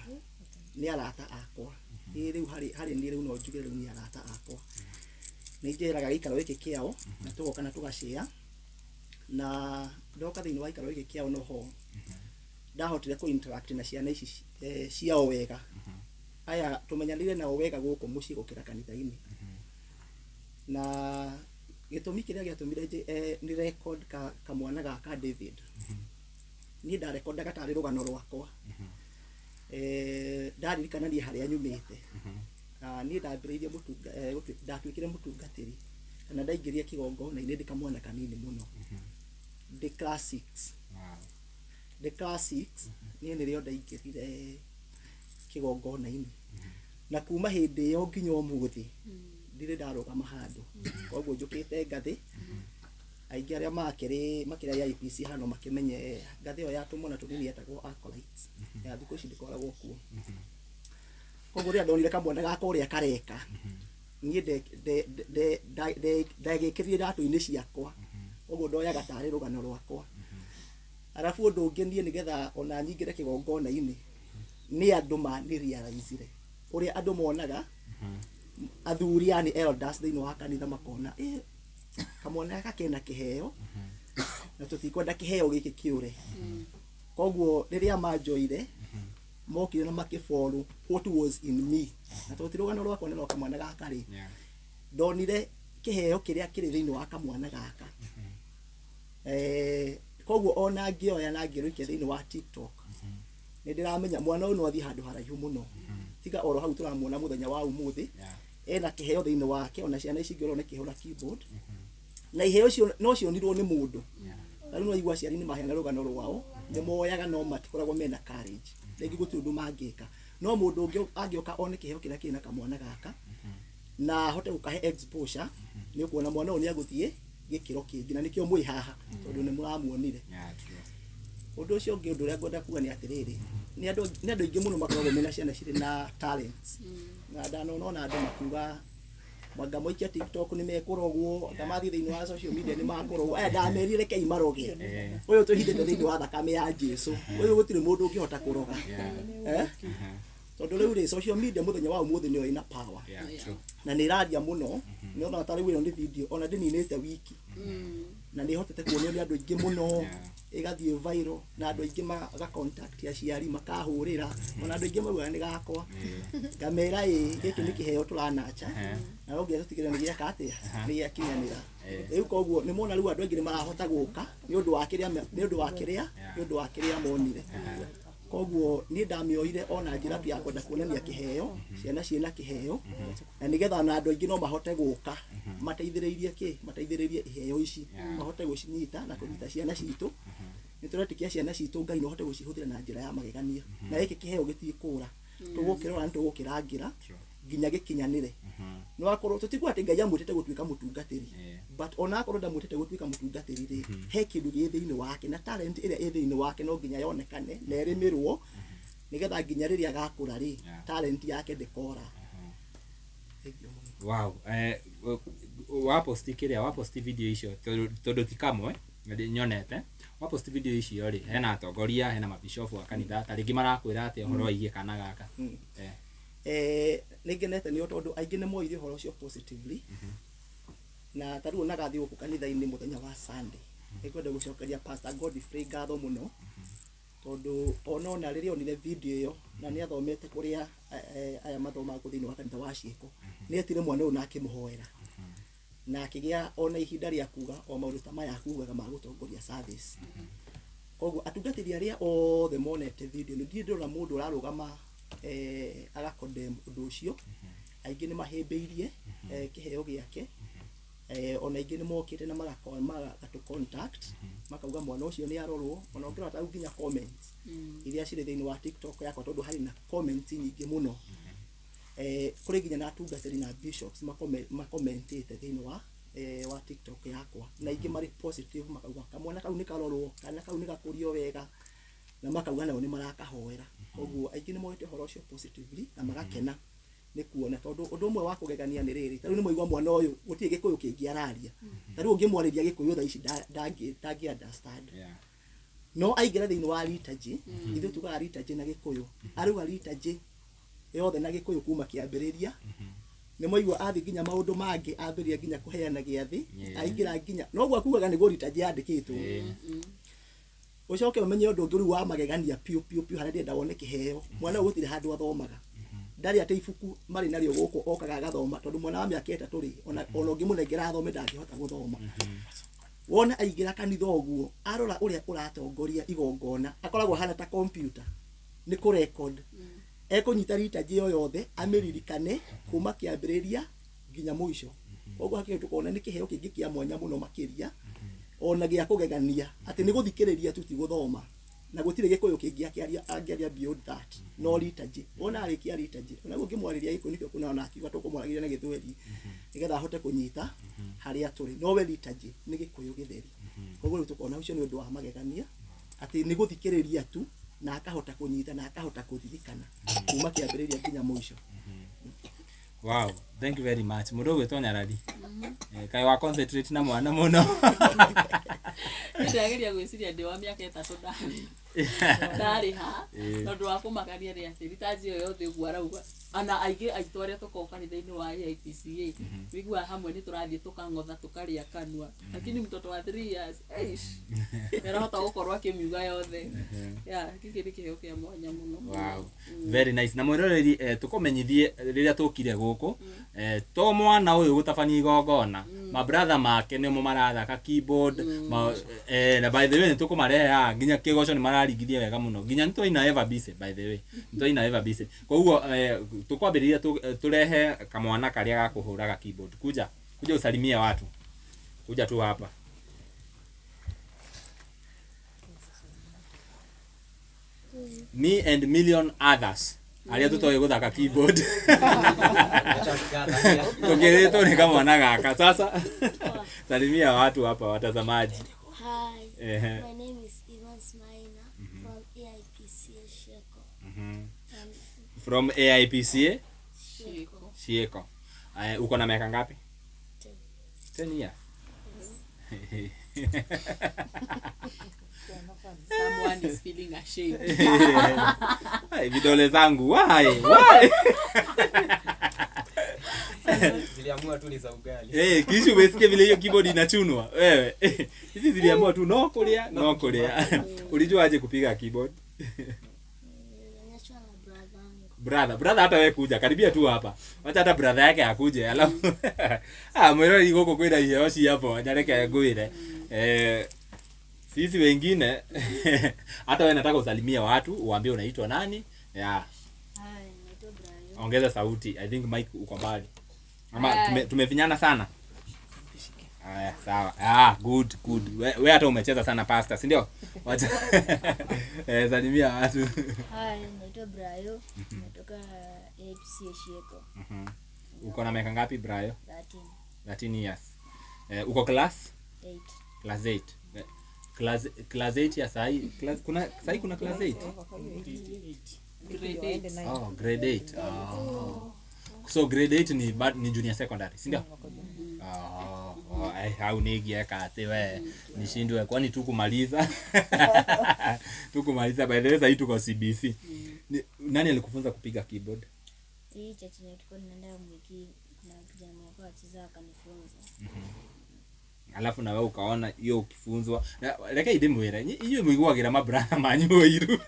nĩ arata akwa. Ĩ rĩu harĩ niĩ rĩu no njuge rĩu nĩ arata akwa. Nĩ njeraga gĩikaro gĩkĩ kĩao na tũgoka na tũgacĩa, na ndoka thĩinĩ wa gĩikaro gĩkĩ kĩao noho ndahotire kũ interact na ciana ici ciao wega. Aya tũmenyanire nao wega gũkũ mũciĩ gũkĩra kanitha-inĩ. Na gĩtũmi kĩrĩa gĩatũmire nĩ record kamwana gaka David. Niĩ ndarekondaga tarĩ rũgano rwakwa. Ndaririkana niĩ harĩa nyumĩte. Niĩ ndambĩrĩirie ndatuĩkire mũtungatĩri kana ndaingĩrire kĩgongona-inĩ ndĩ kamwana kanini mũno. Ndĩ class 6. Ndĩ class 6 niĩ nĩrĩo ndaingĩrire kĩgongona-inĩ. Na kuma hĩndĩ ĩyo nginya ũmũthĩ ndirĩ ndarũgama handũ. Koguo njũkĩte ngathĩ, aingĩ arĩa makĩrĩ AIPC hano makĩmenye ngathĩ ĩyo ya tũmwana tũnini yetagwo acolytes. Ya thikũ ici ndĩkoragwo kuo. Koguo rĩrĩa ndonire kamwana gaka ũrĩa kareka, niĩ ndagĩkĩrire iratũ-inĩ ciakwa. Koguo ndoyaga tarĩ rũgano rwakwa. Arabu ũndũ ũngĩ niĩ nĩgetha ona nyingĩre kĩgongona-inĩ, nĩ andũ manĩrealize-ire ũrĩa andũ monaga athuri yani elders thĩinĩ wa kanitha makona kamwana gaka kena kĩheo na tũtikwenda kĩheo gĩkĩ kĩũre. Koguo rĩrĩa manjoire mokire na makĩfollow what was in me, na tondũ ti rũgano rwakwa nĩ rwa kamwana gaka rĩ, ndonire kĩheo kĩrĩa kĩrĩ thĩinĩ wa kamwana gaka. Koguo ona ngĩoya na ngĩrũikia thĩinĩ wa TikTok, nĩ ndĩramenya mwana ũyũ no athiĩ handũ haraihu mũno. Tiga oro hau tũramuona mũthenya wa ũmũthĩ, ena kĩheo thĩinĩ wake, ona ciana ici ingĩ ũrona ikĩhũra keyboard. Na iheo icio no cionirwo nĩ mũndũ. Rĩu no igua aciari nĩ maheana rũgano rwao, nĩ moyaga no matikoragwo mena courage. Rĩngĩ gũtirĩ ũndũ mangĩka. No mũndũ ũngĩ angĩoka one kĩheo kĩrĩa kĩna kamwana gaka, na ahote gũkahe exposure, nĩ ũkuona mwana ũyũ nĩ egũthiĩ gĩkĩro kĩngĩ, na nĩkĩo mwĩ haha, tondũ nĩ mũramuonire. Ũndũ ũcio ũngĩ, ũndũ ũrĩa ngwenda kuga nĩ atĩrĩrĩ, nĩ andũ aingĩ mũno makoragwo mena ciana cirĩ na talents. Na ndanona ona andũ makiuga mwanga moikia TikTok nĩ mekũrogwo, anga mathiĩ thĩinĩ wa social media nĩ makũrogwo. Aya ndamerire rekei maroge. Ũyũ twĩhithĩte thĩinĩ wa thakame ya Jesu. Ũyũ gũtirĩ mũndũ ũngĩhota kũroga. Tondũ rĩu rĩ, social media mũthenya wa ũmũthĩ nĩyo ĩna power. Na nĩ ĩraria mũno. Nĩ ona ta rĩu ĩno nĩ video ona ndĩninĩte wiki. Na nĩ ĩhotete kuonio nĩ andũ aingĩ mũno, ĩgathiĩ viral, na andũ aingĩ maga contact aciari makahũrĩra, ona andũ aingĩ maugaga nĩ gakwa. Ngamera ĩ, gĩkĩ nĩ kĩheo tũranacha, na no nginya tũtigĩrĩre nĩ gĩeka atĩa, nĩ gĩakinyanĩra. Rĩu koguo nĩ mona rĩu andũ aingĩ nĩ marahota gũka nĩ ũndũ wa kĩrĩa nĩ ũndũ wa kĩrĩa nĩ ũndũ wa kĩrĩa monire. Koguo niĩ ndamĩoire ona njĩra tu ya kwenda kuonania kĩheo, ciana ciĩna kĩheo, na nĩgetha ona andũ aingĩ no mahote gũka mateithĩrĩirie kĩ, mateithĩrĩrie iheo ici, mahote gũcinyita na kũnyita ciana citũ. Nĩ tũretĩkia ciana citũ Ngai no ahote gũcihũthĩra na njĩra ya magegania, na gĩkĩ kĩheo gĩtikũra, tũgũkĩrora nĩ tũgũkĩrangĩra nginya gĩkinyanĩre. No akorwo tũtikuga atĩ Ngai amwĩtĩte gũtuĩka mũtungatĩri, but ona akorwo ndamwĩtĩte gũtuĩka mũtungatĩri rĩ, he kĩndũ gĩ thĩinĩ wake, na talent ĩrĩa ĩ thĩinĩ wake no nginya yonekane na ĩrĩmĩrwo, nĩgetha nginya rĩrĩa agakũra rĩ, talent yake ndĩkora. Wow, waposti kĩrĩa, waposti video icio, tondũ ti kamwe, Nyonete wa post video icio rĩ, hena atongoria, hena mabishofu a kanitha ta rĩngĩ marakwĩra atĩa ũhoro wĩgiĩ kana gaka? Nĩ ngenete nĩ tondũ aingĩ nĩ moire ũhoro ũcio positively, na ta rĩu onaga thiĩ gũkũ kanitha-inĩ mũthenya wa Sunday, nĩngwenda gũcokeria Pastor Godfrey ngatho mũno, tondũ ona rĩrĩa onire video ĩyo na nĩ athomete kũrĩa aya mathomaga kũu thĩinĩ wa kanitha wa ciĩko, nĩ etire mwana ũyũ na akĩmũhoera na akĩgĩa ona ihinda rĩa kuga o maũndũ ta maya akugaga ma gũtongoria service. Koguo atungatĩri arĩa othe monete video ĩno, ndirĩ ndĩrona mũndũ ũrarũgama agakondem ũndũ ũcio. Aingĩ nĩ mahĩmbĩirie kĩheo gĩake, ona aingĩ nĩ mokĩte na magatũ contact, makauga mwana ũcio nĩ arorwo. Ona ũngĩrora ta rĩu nginya comments iria cirĩ thĩinĩ wa TikTok yakwa, tondũ harĩ na comments nyingĩ mũno, kũrĩ nginya na atungatĩri na bishops makomentĩte thĩinĩ wa TikTok yakwa, na aingĩ marĩ positive, makauga kamwana kau nĩ karorwo, kana kau nĩ gakũrio wega, na makauga nao nĩ marakahoera. Koguo aingĩ nĩ moete ũhoro ũcio positively na magakena nĩ kuona, tondũ ũndũ ũmwe wa kũgegania nĩ rĩrĩ, ta rĩu nĩ mwaigua mwana ũyũ gũtirĩ gĩkũyũ kĩngĩ araria. Ta rĩu ũngĩmwarĩria gĩkũyũ thaa ici ndangĩ understand. No aingĩra thĩinĩ wa liturgy, ithuĩ tugaga liturgy na gĩkũyũ, arauga liturgy yothe na gĩkũyũ kuma kĩambĩrĩria. Nĩ mwaigua athiĩ nginya maũndũ mangĩ, ambĩrĩria nginya kũheana gĩathĩ, aingĩra nginya noguo akugaga nĩguo liturgy yandĩkĩtwo. Ũcoke ũmenye ũndũ ũngĩ rĩu wa magegania piũ piũ piũ, harĩa ndĩrenda wone kĩheo. Mwana ũyũ gũtirĩ handũ athomaga, ndarĩ atĩ ibuku marĩ narĩo gũkũ okaga agathoma, tondũ mwana wa mĩaka 3 rĩ, ona ũngĩmũnengera athome ndangĩhota gũthoma. Wona aingĩra kanitha ũguo, arora ũrĩa ũratongoria igongona, akoragwo ahana ta computer nĩ kũ record, ekũnyita liturgy ĩyo yothe amĩririkane kuma kĩambĩrĩria nginya mũico. Koguo hakĩrĩ tũkona nĩ kĩheo kĩngĩ kĩa mwanya mũno makĩria, ona gĩa kũgegania, atĩ nĩ gũthikĩrĩria tu ti gũthoma, na gũtirĩ gĩkũyũ kĩngĩ akĩaria angĩaria beyond that, no liturgy. Wona arĩkia liturgy, ona ũngĩmwarĩria gĩkũyũ, nĩkĩo kuna ona akiuga tũkũmwaragĩria na gĩthweri nĩgetha ahote kũnyita harĩa tũrĩ, no we liturgy nĩ gĩkũyũ gĩtheri. Koguo rĩu tũkona ũcio nĩ ũndũ wa magegania, atĩ nĩ gũthikĩrĩria tu na akahota kũnyita na akahota kũririkana kuma kĩambĩrĩria nginya mũico. Wow, thank you very much. Mũndũ ũgwĩtwo Nyarari, kaĩ wa concentrate na mwana mũno. Ndĩrageria gwĩciria ndĩ wa mĩaka 3 ndarĩ ha, na ũndũ wa kũmakania nĩ atĩ liturgy ĩyo yothe ũguo arauga, ona aingĩ aitũ arĩa tũkoragwo kanitha-inĩ wa AIPCA wĩiguaga hamwe nĩ tũrathiĩ tũkang'otha tũkarĩa kanua, lakini mtoto wa 3 years, eish, nĩarahota gũkorwo akĩmiuga yothe. Yeah, gĩkĩ nĩ kĩheo kĩa mwanya mũno. Wow, very nice. Na mwĩroreri, tũkũmenyithie rĩrĩa tũkire gũkũ, to mwana ũyũ gũtabania igongona, mabratha make nĩmo marathaka keyboard, na by the way nĩ tũkũmarehe haha, nginya kĩgoco nĩ mararingithia wega mũno, nginya nĩ twaina Eva Bise, by the way nĩ twaina Eva Bise. Koguo tũkwambĩrĩria tũrehe kamwana karĩa gakũhũraga keyboard. Kuja kuja usalimie watu, kuja tu hapa. Me and million others arĩa tũtoĩ gũthaka keyboard tũkĩrĩtwo nĩ kamwana gaka. Sasa salimia watu hapa, watazamaji. Hi, Ehe. my name is Evans Maina from AIPCA Sheko. And From AIPCA Sheko. Shieko. Uko na miaka ngapi? 10. 10 years. Someone is feeling ashamed. Ai, vidole zangu why why? Ziliamua tu ni za ugali. Kisha umesikia vile hiyo keyboard inachunwa wewe. Hizi ziliamua tu no kulia no kulia. Ulijua aje kupiga keyboard? Nilionyeshwa na brother yangu. Brother hata wewe kuja karibia tu hapa, wacha hata brother yake akuje, alafu mwirori gũkũ kwĩna iheo cia mwanya, reke ngwĩre. Sisi wengine hata wewe nataka usalimie watu, uambie unaitwa nani. Yeah. Hi, naitwa Brian. Ongeza sauti, I think mic uko mbali ama tumefinyana sana. Haya, sawa. Good good. We hata umecheza sana pastor, si ndio? Wacha salimia watu. Hi, naitwa Brayo. Natoka AIPCA Sheko. Uko na miaka ngapi Brayo? 13. 13 years. Uko class? 8. Class 8. Class 8 ya sahi. Kuna sahi kuna class 8? Grade 8. Oh, grade 8. Oh. So grade 8 ni junior secondary, si ndio? Oh, wow. Oh, ai, hau nĩingĩeka atĩ we nishindwe kwani tukumaliza tukumaliza by the way sahii tuko CBC. Nani alikufunza kupiga keyboard? Hii church yenye tulikuwa tunaenda mwiki, kuna kijana mwenye alikuwa anacheza akanifunza. Alafu nawe ukaona hiyo ukifunzwa. Reke ndĩmwĩre inyuĩ mũiguagĩra mabratha manyu ũiru.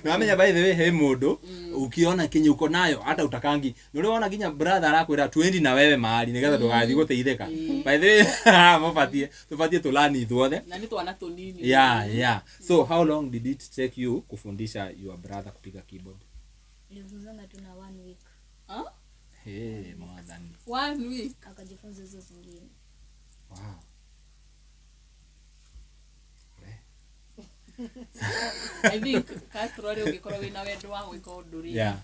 Namenya by the way he mũndũ ukiona kinyi uko nayo hata utakangi nĩ wona nginya brother arakwĩra twendi na wewe mahali nĩgetha ndũgathiĩ gũteithĩka. By the way mũbatie tũbatie tũlani ithuothe. Na nĩ twana tũnini. Yeah. So how long did it take you kufundisha your brother kupiga keyboard? Nilifunzanga tu na one week. Huh? Hey, mwathani. One week. Akajifunza hizo zingine. Wow. I think Castro rĩ ũngĩkorwo wĩna wendo wa gwĩka ũndũ rĩ Yeah.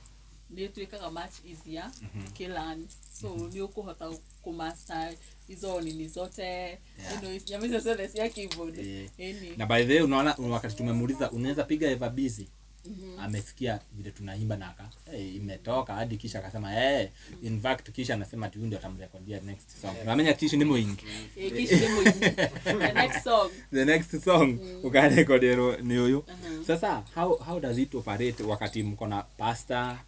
nĩ ĩtuĩkaga much easier ũkĩlearn. So nĩ ũkũhota kũmaster hizo nini zote, you know, nyamũ icio ciothe cia keyboard. Ĩni. Na by the way unaona wakati tumemuuliza unaweza piga Eva Busy, amesikia vile tunaimba na aka hey, imetoka hadi kisha akasema hey, in fact kisha anasema ati huyu ndio atamrekodia next song. Unamenya Kishi ni mwingi. Kishi ni mwingi. The next song. The next song ukarekoderwo ni huyu. Sasa how does it operate wakati mko na pastor,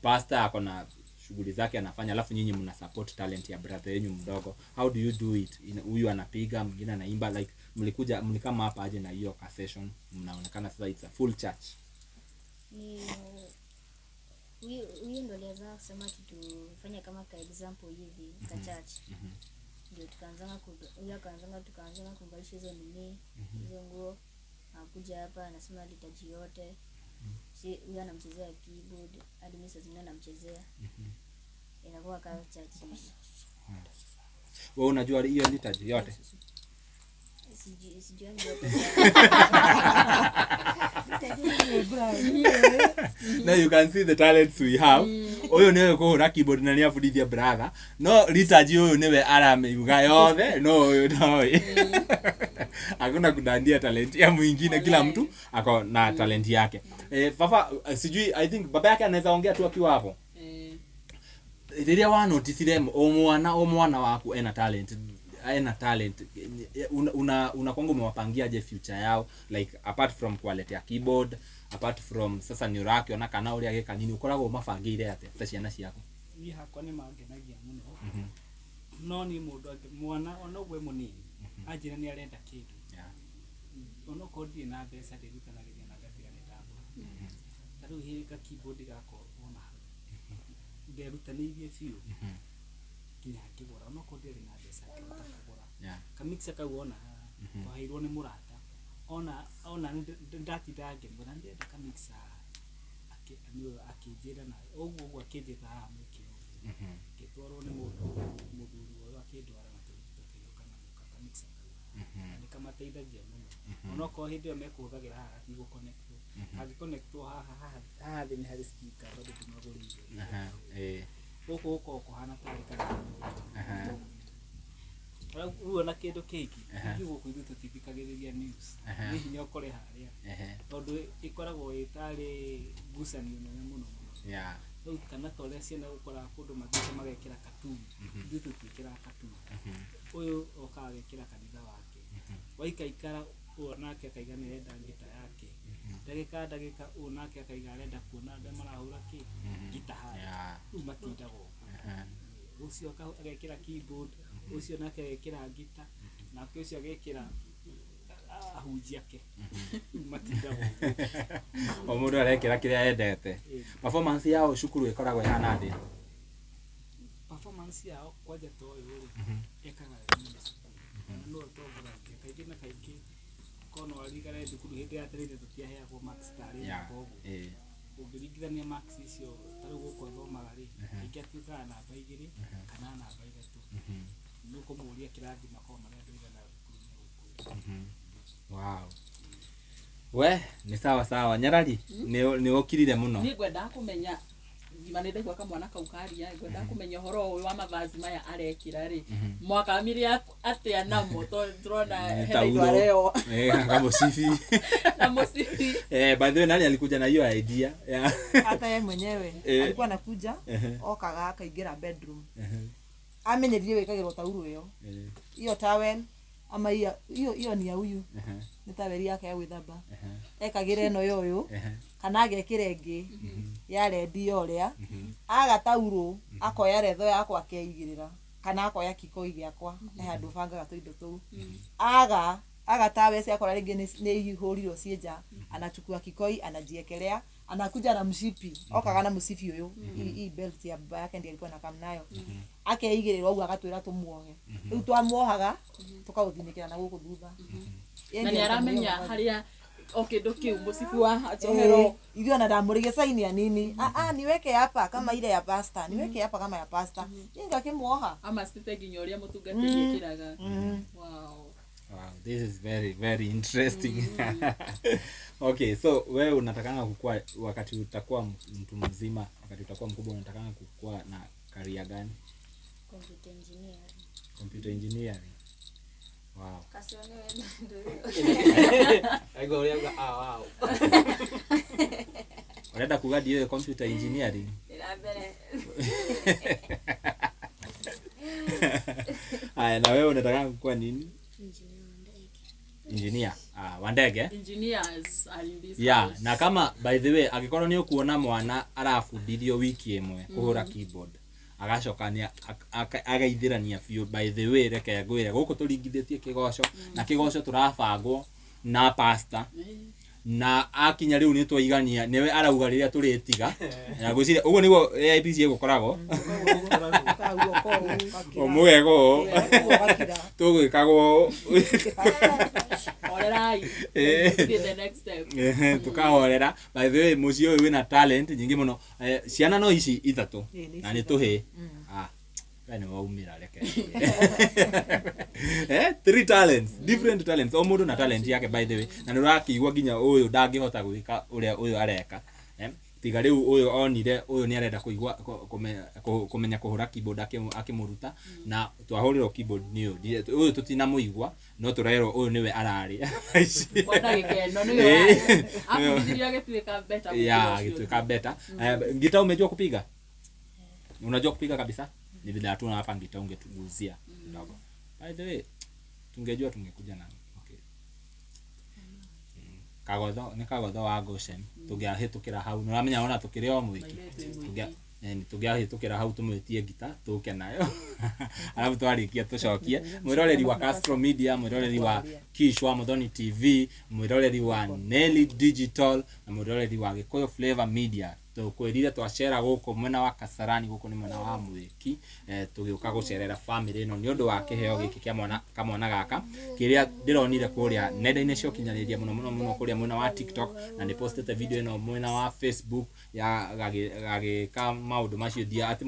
pastor ako na shughuli zake anafanya, alafu nyinyi mna support talent ya brother yenu mdogo. How do you do it? Huyu anapiga, mwingine anaimba, like mlikuja mlikama hapa aje na hiyo ka session, mnaonekana sasa it's a full church. Ni huyu ndo alianza kusema tufanye kama ka example hivi ka church. Ndio tukaanzanga huyu akaanzanga tukaanzanga kumvalisha hizo nini, hizo nguo. Akuja hapa anasema litaji yote. Si huyu anamchezea keyboard, hadi mimi saa zingine anamchezea. Inakuwa kama church. Wewe unajua hiyo litaji yote? Sijuangi yote. Now you can see the talents we have. Ũyũ nĩwe kũhũra keyboard na nĩabundithia brother. No liturgy ũyũ nĩwe aramĩuga yothe, no ũyũ ndoĩ. Hakuna kudandia talent ya mwingine, kila mtu ako na talent yake. Baba, sijui, I think baba yake anaweza ongea tu akiwa hapo. Rĩrĩa wanoticire o mwana waku ena talent, unakwanga umewapangia je future yao, like apart from kuwaletea keyboard, apart from sasa nĩ ũrakĩona kana ũrĩa agĩka nini, ũkoragwo ũmabangĩire atĩa ta ciana ciaku? Niĩ hakwa nĩ mangenagia mũno. No niĩ mũndũ mwana ona ũguo e mũnini anjĩra nĩ arenda kĩndũ. Onokorwo ndirĩ na mbeca ndĩrutanagĩria na ngatiga nĩ ndagũra. Ta rĩu hĩndĩ ka keyboard gakwa wona hau nderutanĩirie biũ nginya ngĩgũra, onokorwo ndiarĩ na mbeca ngĩhota kũgũra. Kamixer kau wona haha twaheirwo nĩ mũrata, ona ndatindaga ngĩmwĩra ndĩrenda kamixer, akĩnjĩra na ũguo ũguo akĩnjĩta haha mũkĩra ũguo. Ngĩtwarwo nĩ mũndũ mũthuri ũyũ akĩndwara na tũkĩũka na kamixer kau. Nĩ kamateithagia mũno. Onokorwo hĩndĩ ĩyo mekũhũthagĩra haha gatigũconnectwo. Kangĩconnectwo haha, haha thĩ nĩ harĩ speaker bado ndĩmagũrĩire. Gũkũ gũkoragwo kũhana tarĩ kanitha. Rĩu ona kĩndũ kĩngĩ, ithuĩ gũkũ ithuĩ tũtithikagĩrĩria news. Nĩ hinya ũkore harĩa. Tondũ ĩkoragwo ĩ tarĩ ngucanio nene mũno mũno. Rĩu kana ta ũrĩa ciana ũkoraga kũndũ mathiĩte magekĩra cartoon. Ithuĩ tũtiĩkĩraga cartoon. Ũyũ okaga agekĩra kanitha wake. Waikaikara ũyũ nake akaiga nĩ arenda ngita yake. Ndagĩka ũyũ nake akaiga arenda kuona arĩa marahũra kĩ ngita harĩa. Rĩu matindaga ũguo. Ũcio agekĩra keyboard, ũcio nake agekĩra ngita, nake ũcio agekĩra ahunjia ake. Rĩu matindaga ũguo. O mũndũ arekĩra kĩrĩa endete. Performance yao cukuru ĩkoragwo ĩhana atĩa? Performance yao kwanja ta ũyũ rĩ, ekaga wega mũno cukuru. Na nĩwe ũtongoragia. Kaingĩ na kaingĩ korwo no aririkane thukuru hĩndĩ ya tene tũtiaheagwo marks tarĩ namba ũguo. Ũngĩringithania marks icio ta rĩu gũkũ athomaga rĩ, kaingĩ atuĩkaga namba 2 kana namba 3. Nĩ ũkũmũria kĩrathi makoragwo marĩ andũ aigana thukuru-inĩ gũkũ. Wow. We, ni sawa sawa. Nyarari, nĩ ũkirire mũno. Niĩ ngwendaga kũmenya ngima nĩ ndaigua kamwana kau karia, ngwendaga kũmenya ũhoro ũyũ wa mavazi maya arekĩra rĩ, mwakamire atĩa namo, tondũ tũrona hena indo areo. Kamũcibi. Na mũcibi. By the way, nani alikuja na hiyo idea? Hata yeye mwenyewe alikuwa anakuja, okaga akaingĩra bedroom. Amenyerire gwĩkagĩrwo taurũ ĩyo. Hiyo towel ama hiyo hiyo hiyo ni ya huyu. Nĩ towel yake ya gwĩthamba. Ekagĩra ĩno ya ũyũ kana agekĩra ĩngĩ ya rendi ya ũrĩa. Aga taurũ akoya retho yakwa akeigĩrĩra kana akoya kikoi gĩakwa, he handũ bangaga tũindo tũu. Aga tawe ciakora rĩngĩ nĩ ihũrirwo ciĩ nja, anachukua kikoi anajiekelea, anakuja na mshipi, okaga na msibi ũyũ. Hii belt ya baba yake ndiye alikuwa anakam nayo, akeigĩrĩra ũguo agatwĩra tũmuohe. Rĩu twamuohaga tũkaũthinĩkĩra na gũkũ thutha. Ye Na ndiye nĩ aramenya alikuwa harĩa o kĩndũ kĩu mũcibi wa njohero. Ithuĩ ona ndamũrĩgie saini ya nini, ah ah, niweke hapa kama ile ya pasta, niweke hapa kama ya pasta, niĩ ngakĩmuoha. Amacite nginya ũrĩa mũtungatĩri ekĩraga. Wow. Wow, this is very very interesting. Okay, so wewe unatakanga kukua wakati utakuwa mtu mzima, wakati utakuwa mkubwa, unatakanga kukua na career gani? Computer engineering. Computer engineering. Wow. Kacio nĩwe ndũ. Aigua ũrĩa auga, ah, wow. Urenda kuga ndiũĩ computer engineering? Ĩra mbere. Aya, na wewe unataka kukua nini? Engineer. Ah, wa ndege. Engineers are in this Yeah, house. na kama by the way angĩkorwo nĩ ũkuona mwana arabundithio wiki ĩmwe kũhũra keyboard, agacoka nĩ agaithĩrania biũ. By the way, reke ngwĩre, gũkũ tũringithĩtie kĩgoco na kĩgoco tũrabangwo na pastor, na akinya rĩu nĩ twaigania, nĩwe arauga rĩrĩa tũrĩtiga, na ngwĩciria ũguo nĩguo AIPC ĩgũkoragwo mũgego ũũ tũgwĩkagwo ũũ. Horerai. Thiĩ the next step. Ehe, tukahorera. By the way, mũciĩ ũyũ wĩna talent nyingĩ mũno. Ciana no ici ithatũ Ĩĩ, nĩ na nĩ ici. tũhĩ. Ah, we nĩ waumĩra, reke. Three talents, different talents, o mũndũ na talent yake, by the way. Na nĩ ũrakĩigua nginya ũyũ ndangĩhota gwĩka ũrĩa ũyũ areka. Tiga rĩu ũyũ onire ũyũ nĩ arenda kũigua kũmenya kũhũra keyboard, akĩmũruta na twahũrĩrwo keyboard nĩ ũyũ. Ũyũ tũtinamũigua, no tũrerwo ũyũ nĩwe ararĩ. Kwa gĩkeno nĩwe warĩ. Abundithirio agĩtuĩka better gũkĩra Ya, ũcio agĩtuĩka ũngĩ. better. Ngita umejua kupiga? Unajua kupiga kabisa? Ni vile hatuna hapa ngita, ungetuguzia kidogo. By the way, tungejua tungekuja na okay. Kagotho nĩ kagotho wa Goshen, tũngĩahĩtũkĩra hau, nĩ ũramenya ona tũkĩrĩ o mwĩki. Tũngĩahĩtũkĩra hau tũmwĩtie ngita tũke nayo, alafu twarĩkia tũcokie. Mwĩroreri wa Castro Media, mwĩroreri wa Kish wa Muthoni TV, mwĩroreri wa Nelly Digital na mwĩroreri wa Gĩkũyũ Flavor Media, tũkwĩrire twacera gũkũ mwena wa Kasarani, gũkũ nĩ mwena wa Mwĩki, tũgĩũka gũcerera family ĩno nĩ ũndũ wa kĩheo gĩkĩ kĩa mwana kamwana gaka kĩrĩa ndĩronire kũrĩa nenda-inĩ cia ũkinyanĩria, mũno mũno mũno kũrĩa mwena wa TikTok, na nĩ postĩte video ĩno mwena wa Facebook ya gagĩka maũndũ macio ndia atĩ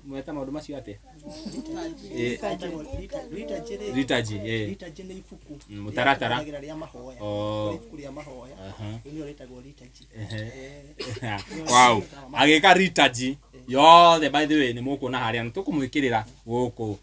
mweta maũndũ macio atĩa? Liturgy, eh. Liturgy nĩ ibuku Mũtaratara. rĩrĩa rĩa mahoya. Oh. Nĩ ibuku rĩa mahoya. Rĩu nĩrĩo rĩtagwo liturgy. Wow, agĩka liturgy yothe. By the way, nĩ mũkuona harĩa nĩ tũkũmwĩkĩrĩra gũkũ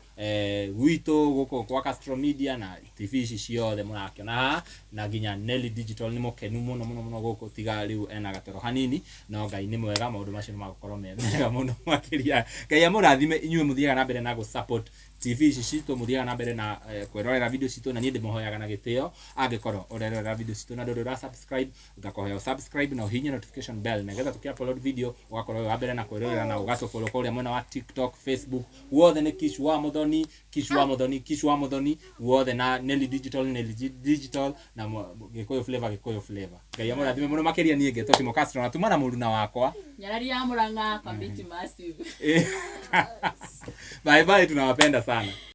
gwitũ gũkũ kwa Castro Media na TV ici ciothe mũrakĩona haha, na nginya Nelly Digital nĩ mũkenu mũno mũno mũno gũkũ, tiga rĩu ena gatoro hanini, no Ngai nĩ mwega, maũndũ macio nĩ magũkorwo me mega mũno makĩria. Ngai amũrathime inyuĩ mũthiaga na mbere na gũ support TV ici citũ, mũthiaga na mbere na kwĩrorera video citũ, na niĩ ndĩmũhoyaga na gĩtĩo, angĩkorwo ũrerorera video citũ na ndũrĩ ũra subscribe, ngakũhoya subscribe na ũhihinye notification bell, nĩgetha tũkĩ upload video ũgakorwo wĩ wa mbere na kwĩrorera, na ũgatũfollow kũrĩa mwena wa TikTok, Facebook, guothe nĩ Kish wa Muthoni, Kish wa Muthoni, Kish wa Muthoni guothe, na Nelly Digital, Nelly Digital, na Gĩkũyũ Flavor, Gĩkũyũ Flavor. Ngai amũrathime mũno makĩria. Niĩ ngetwo Timo Castro na tuma na mũruna wakwa Nyarari ya Murang'a, Kamiti Massive. Bye bye, tunawapenda sana.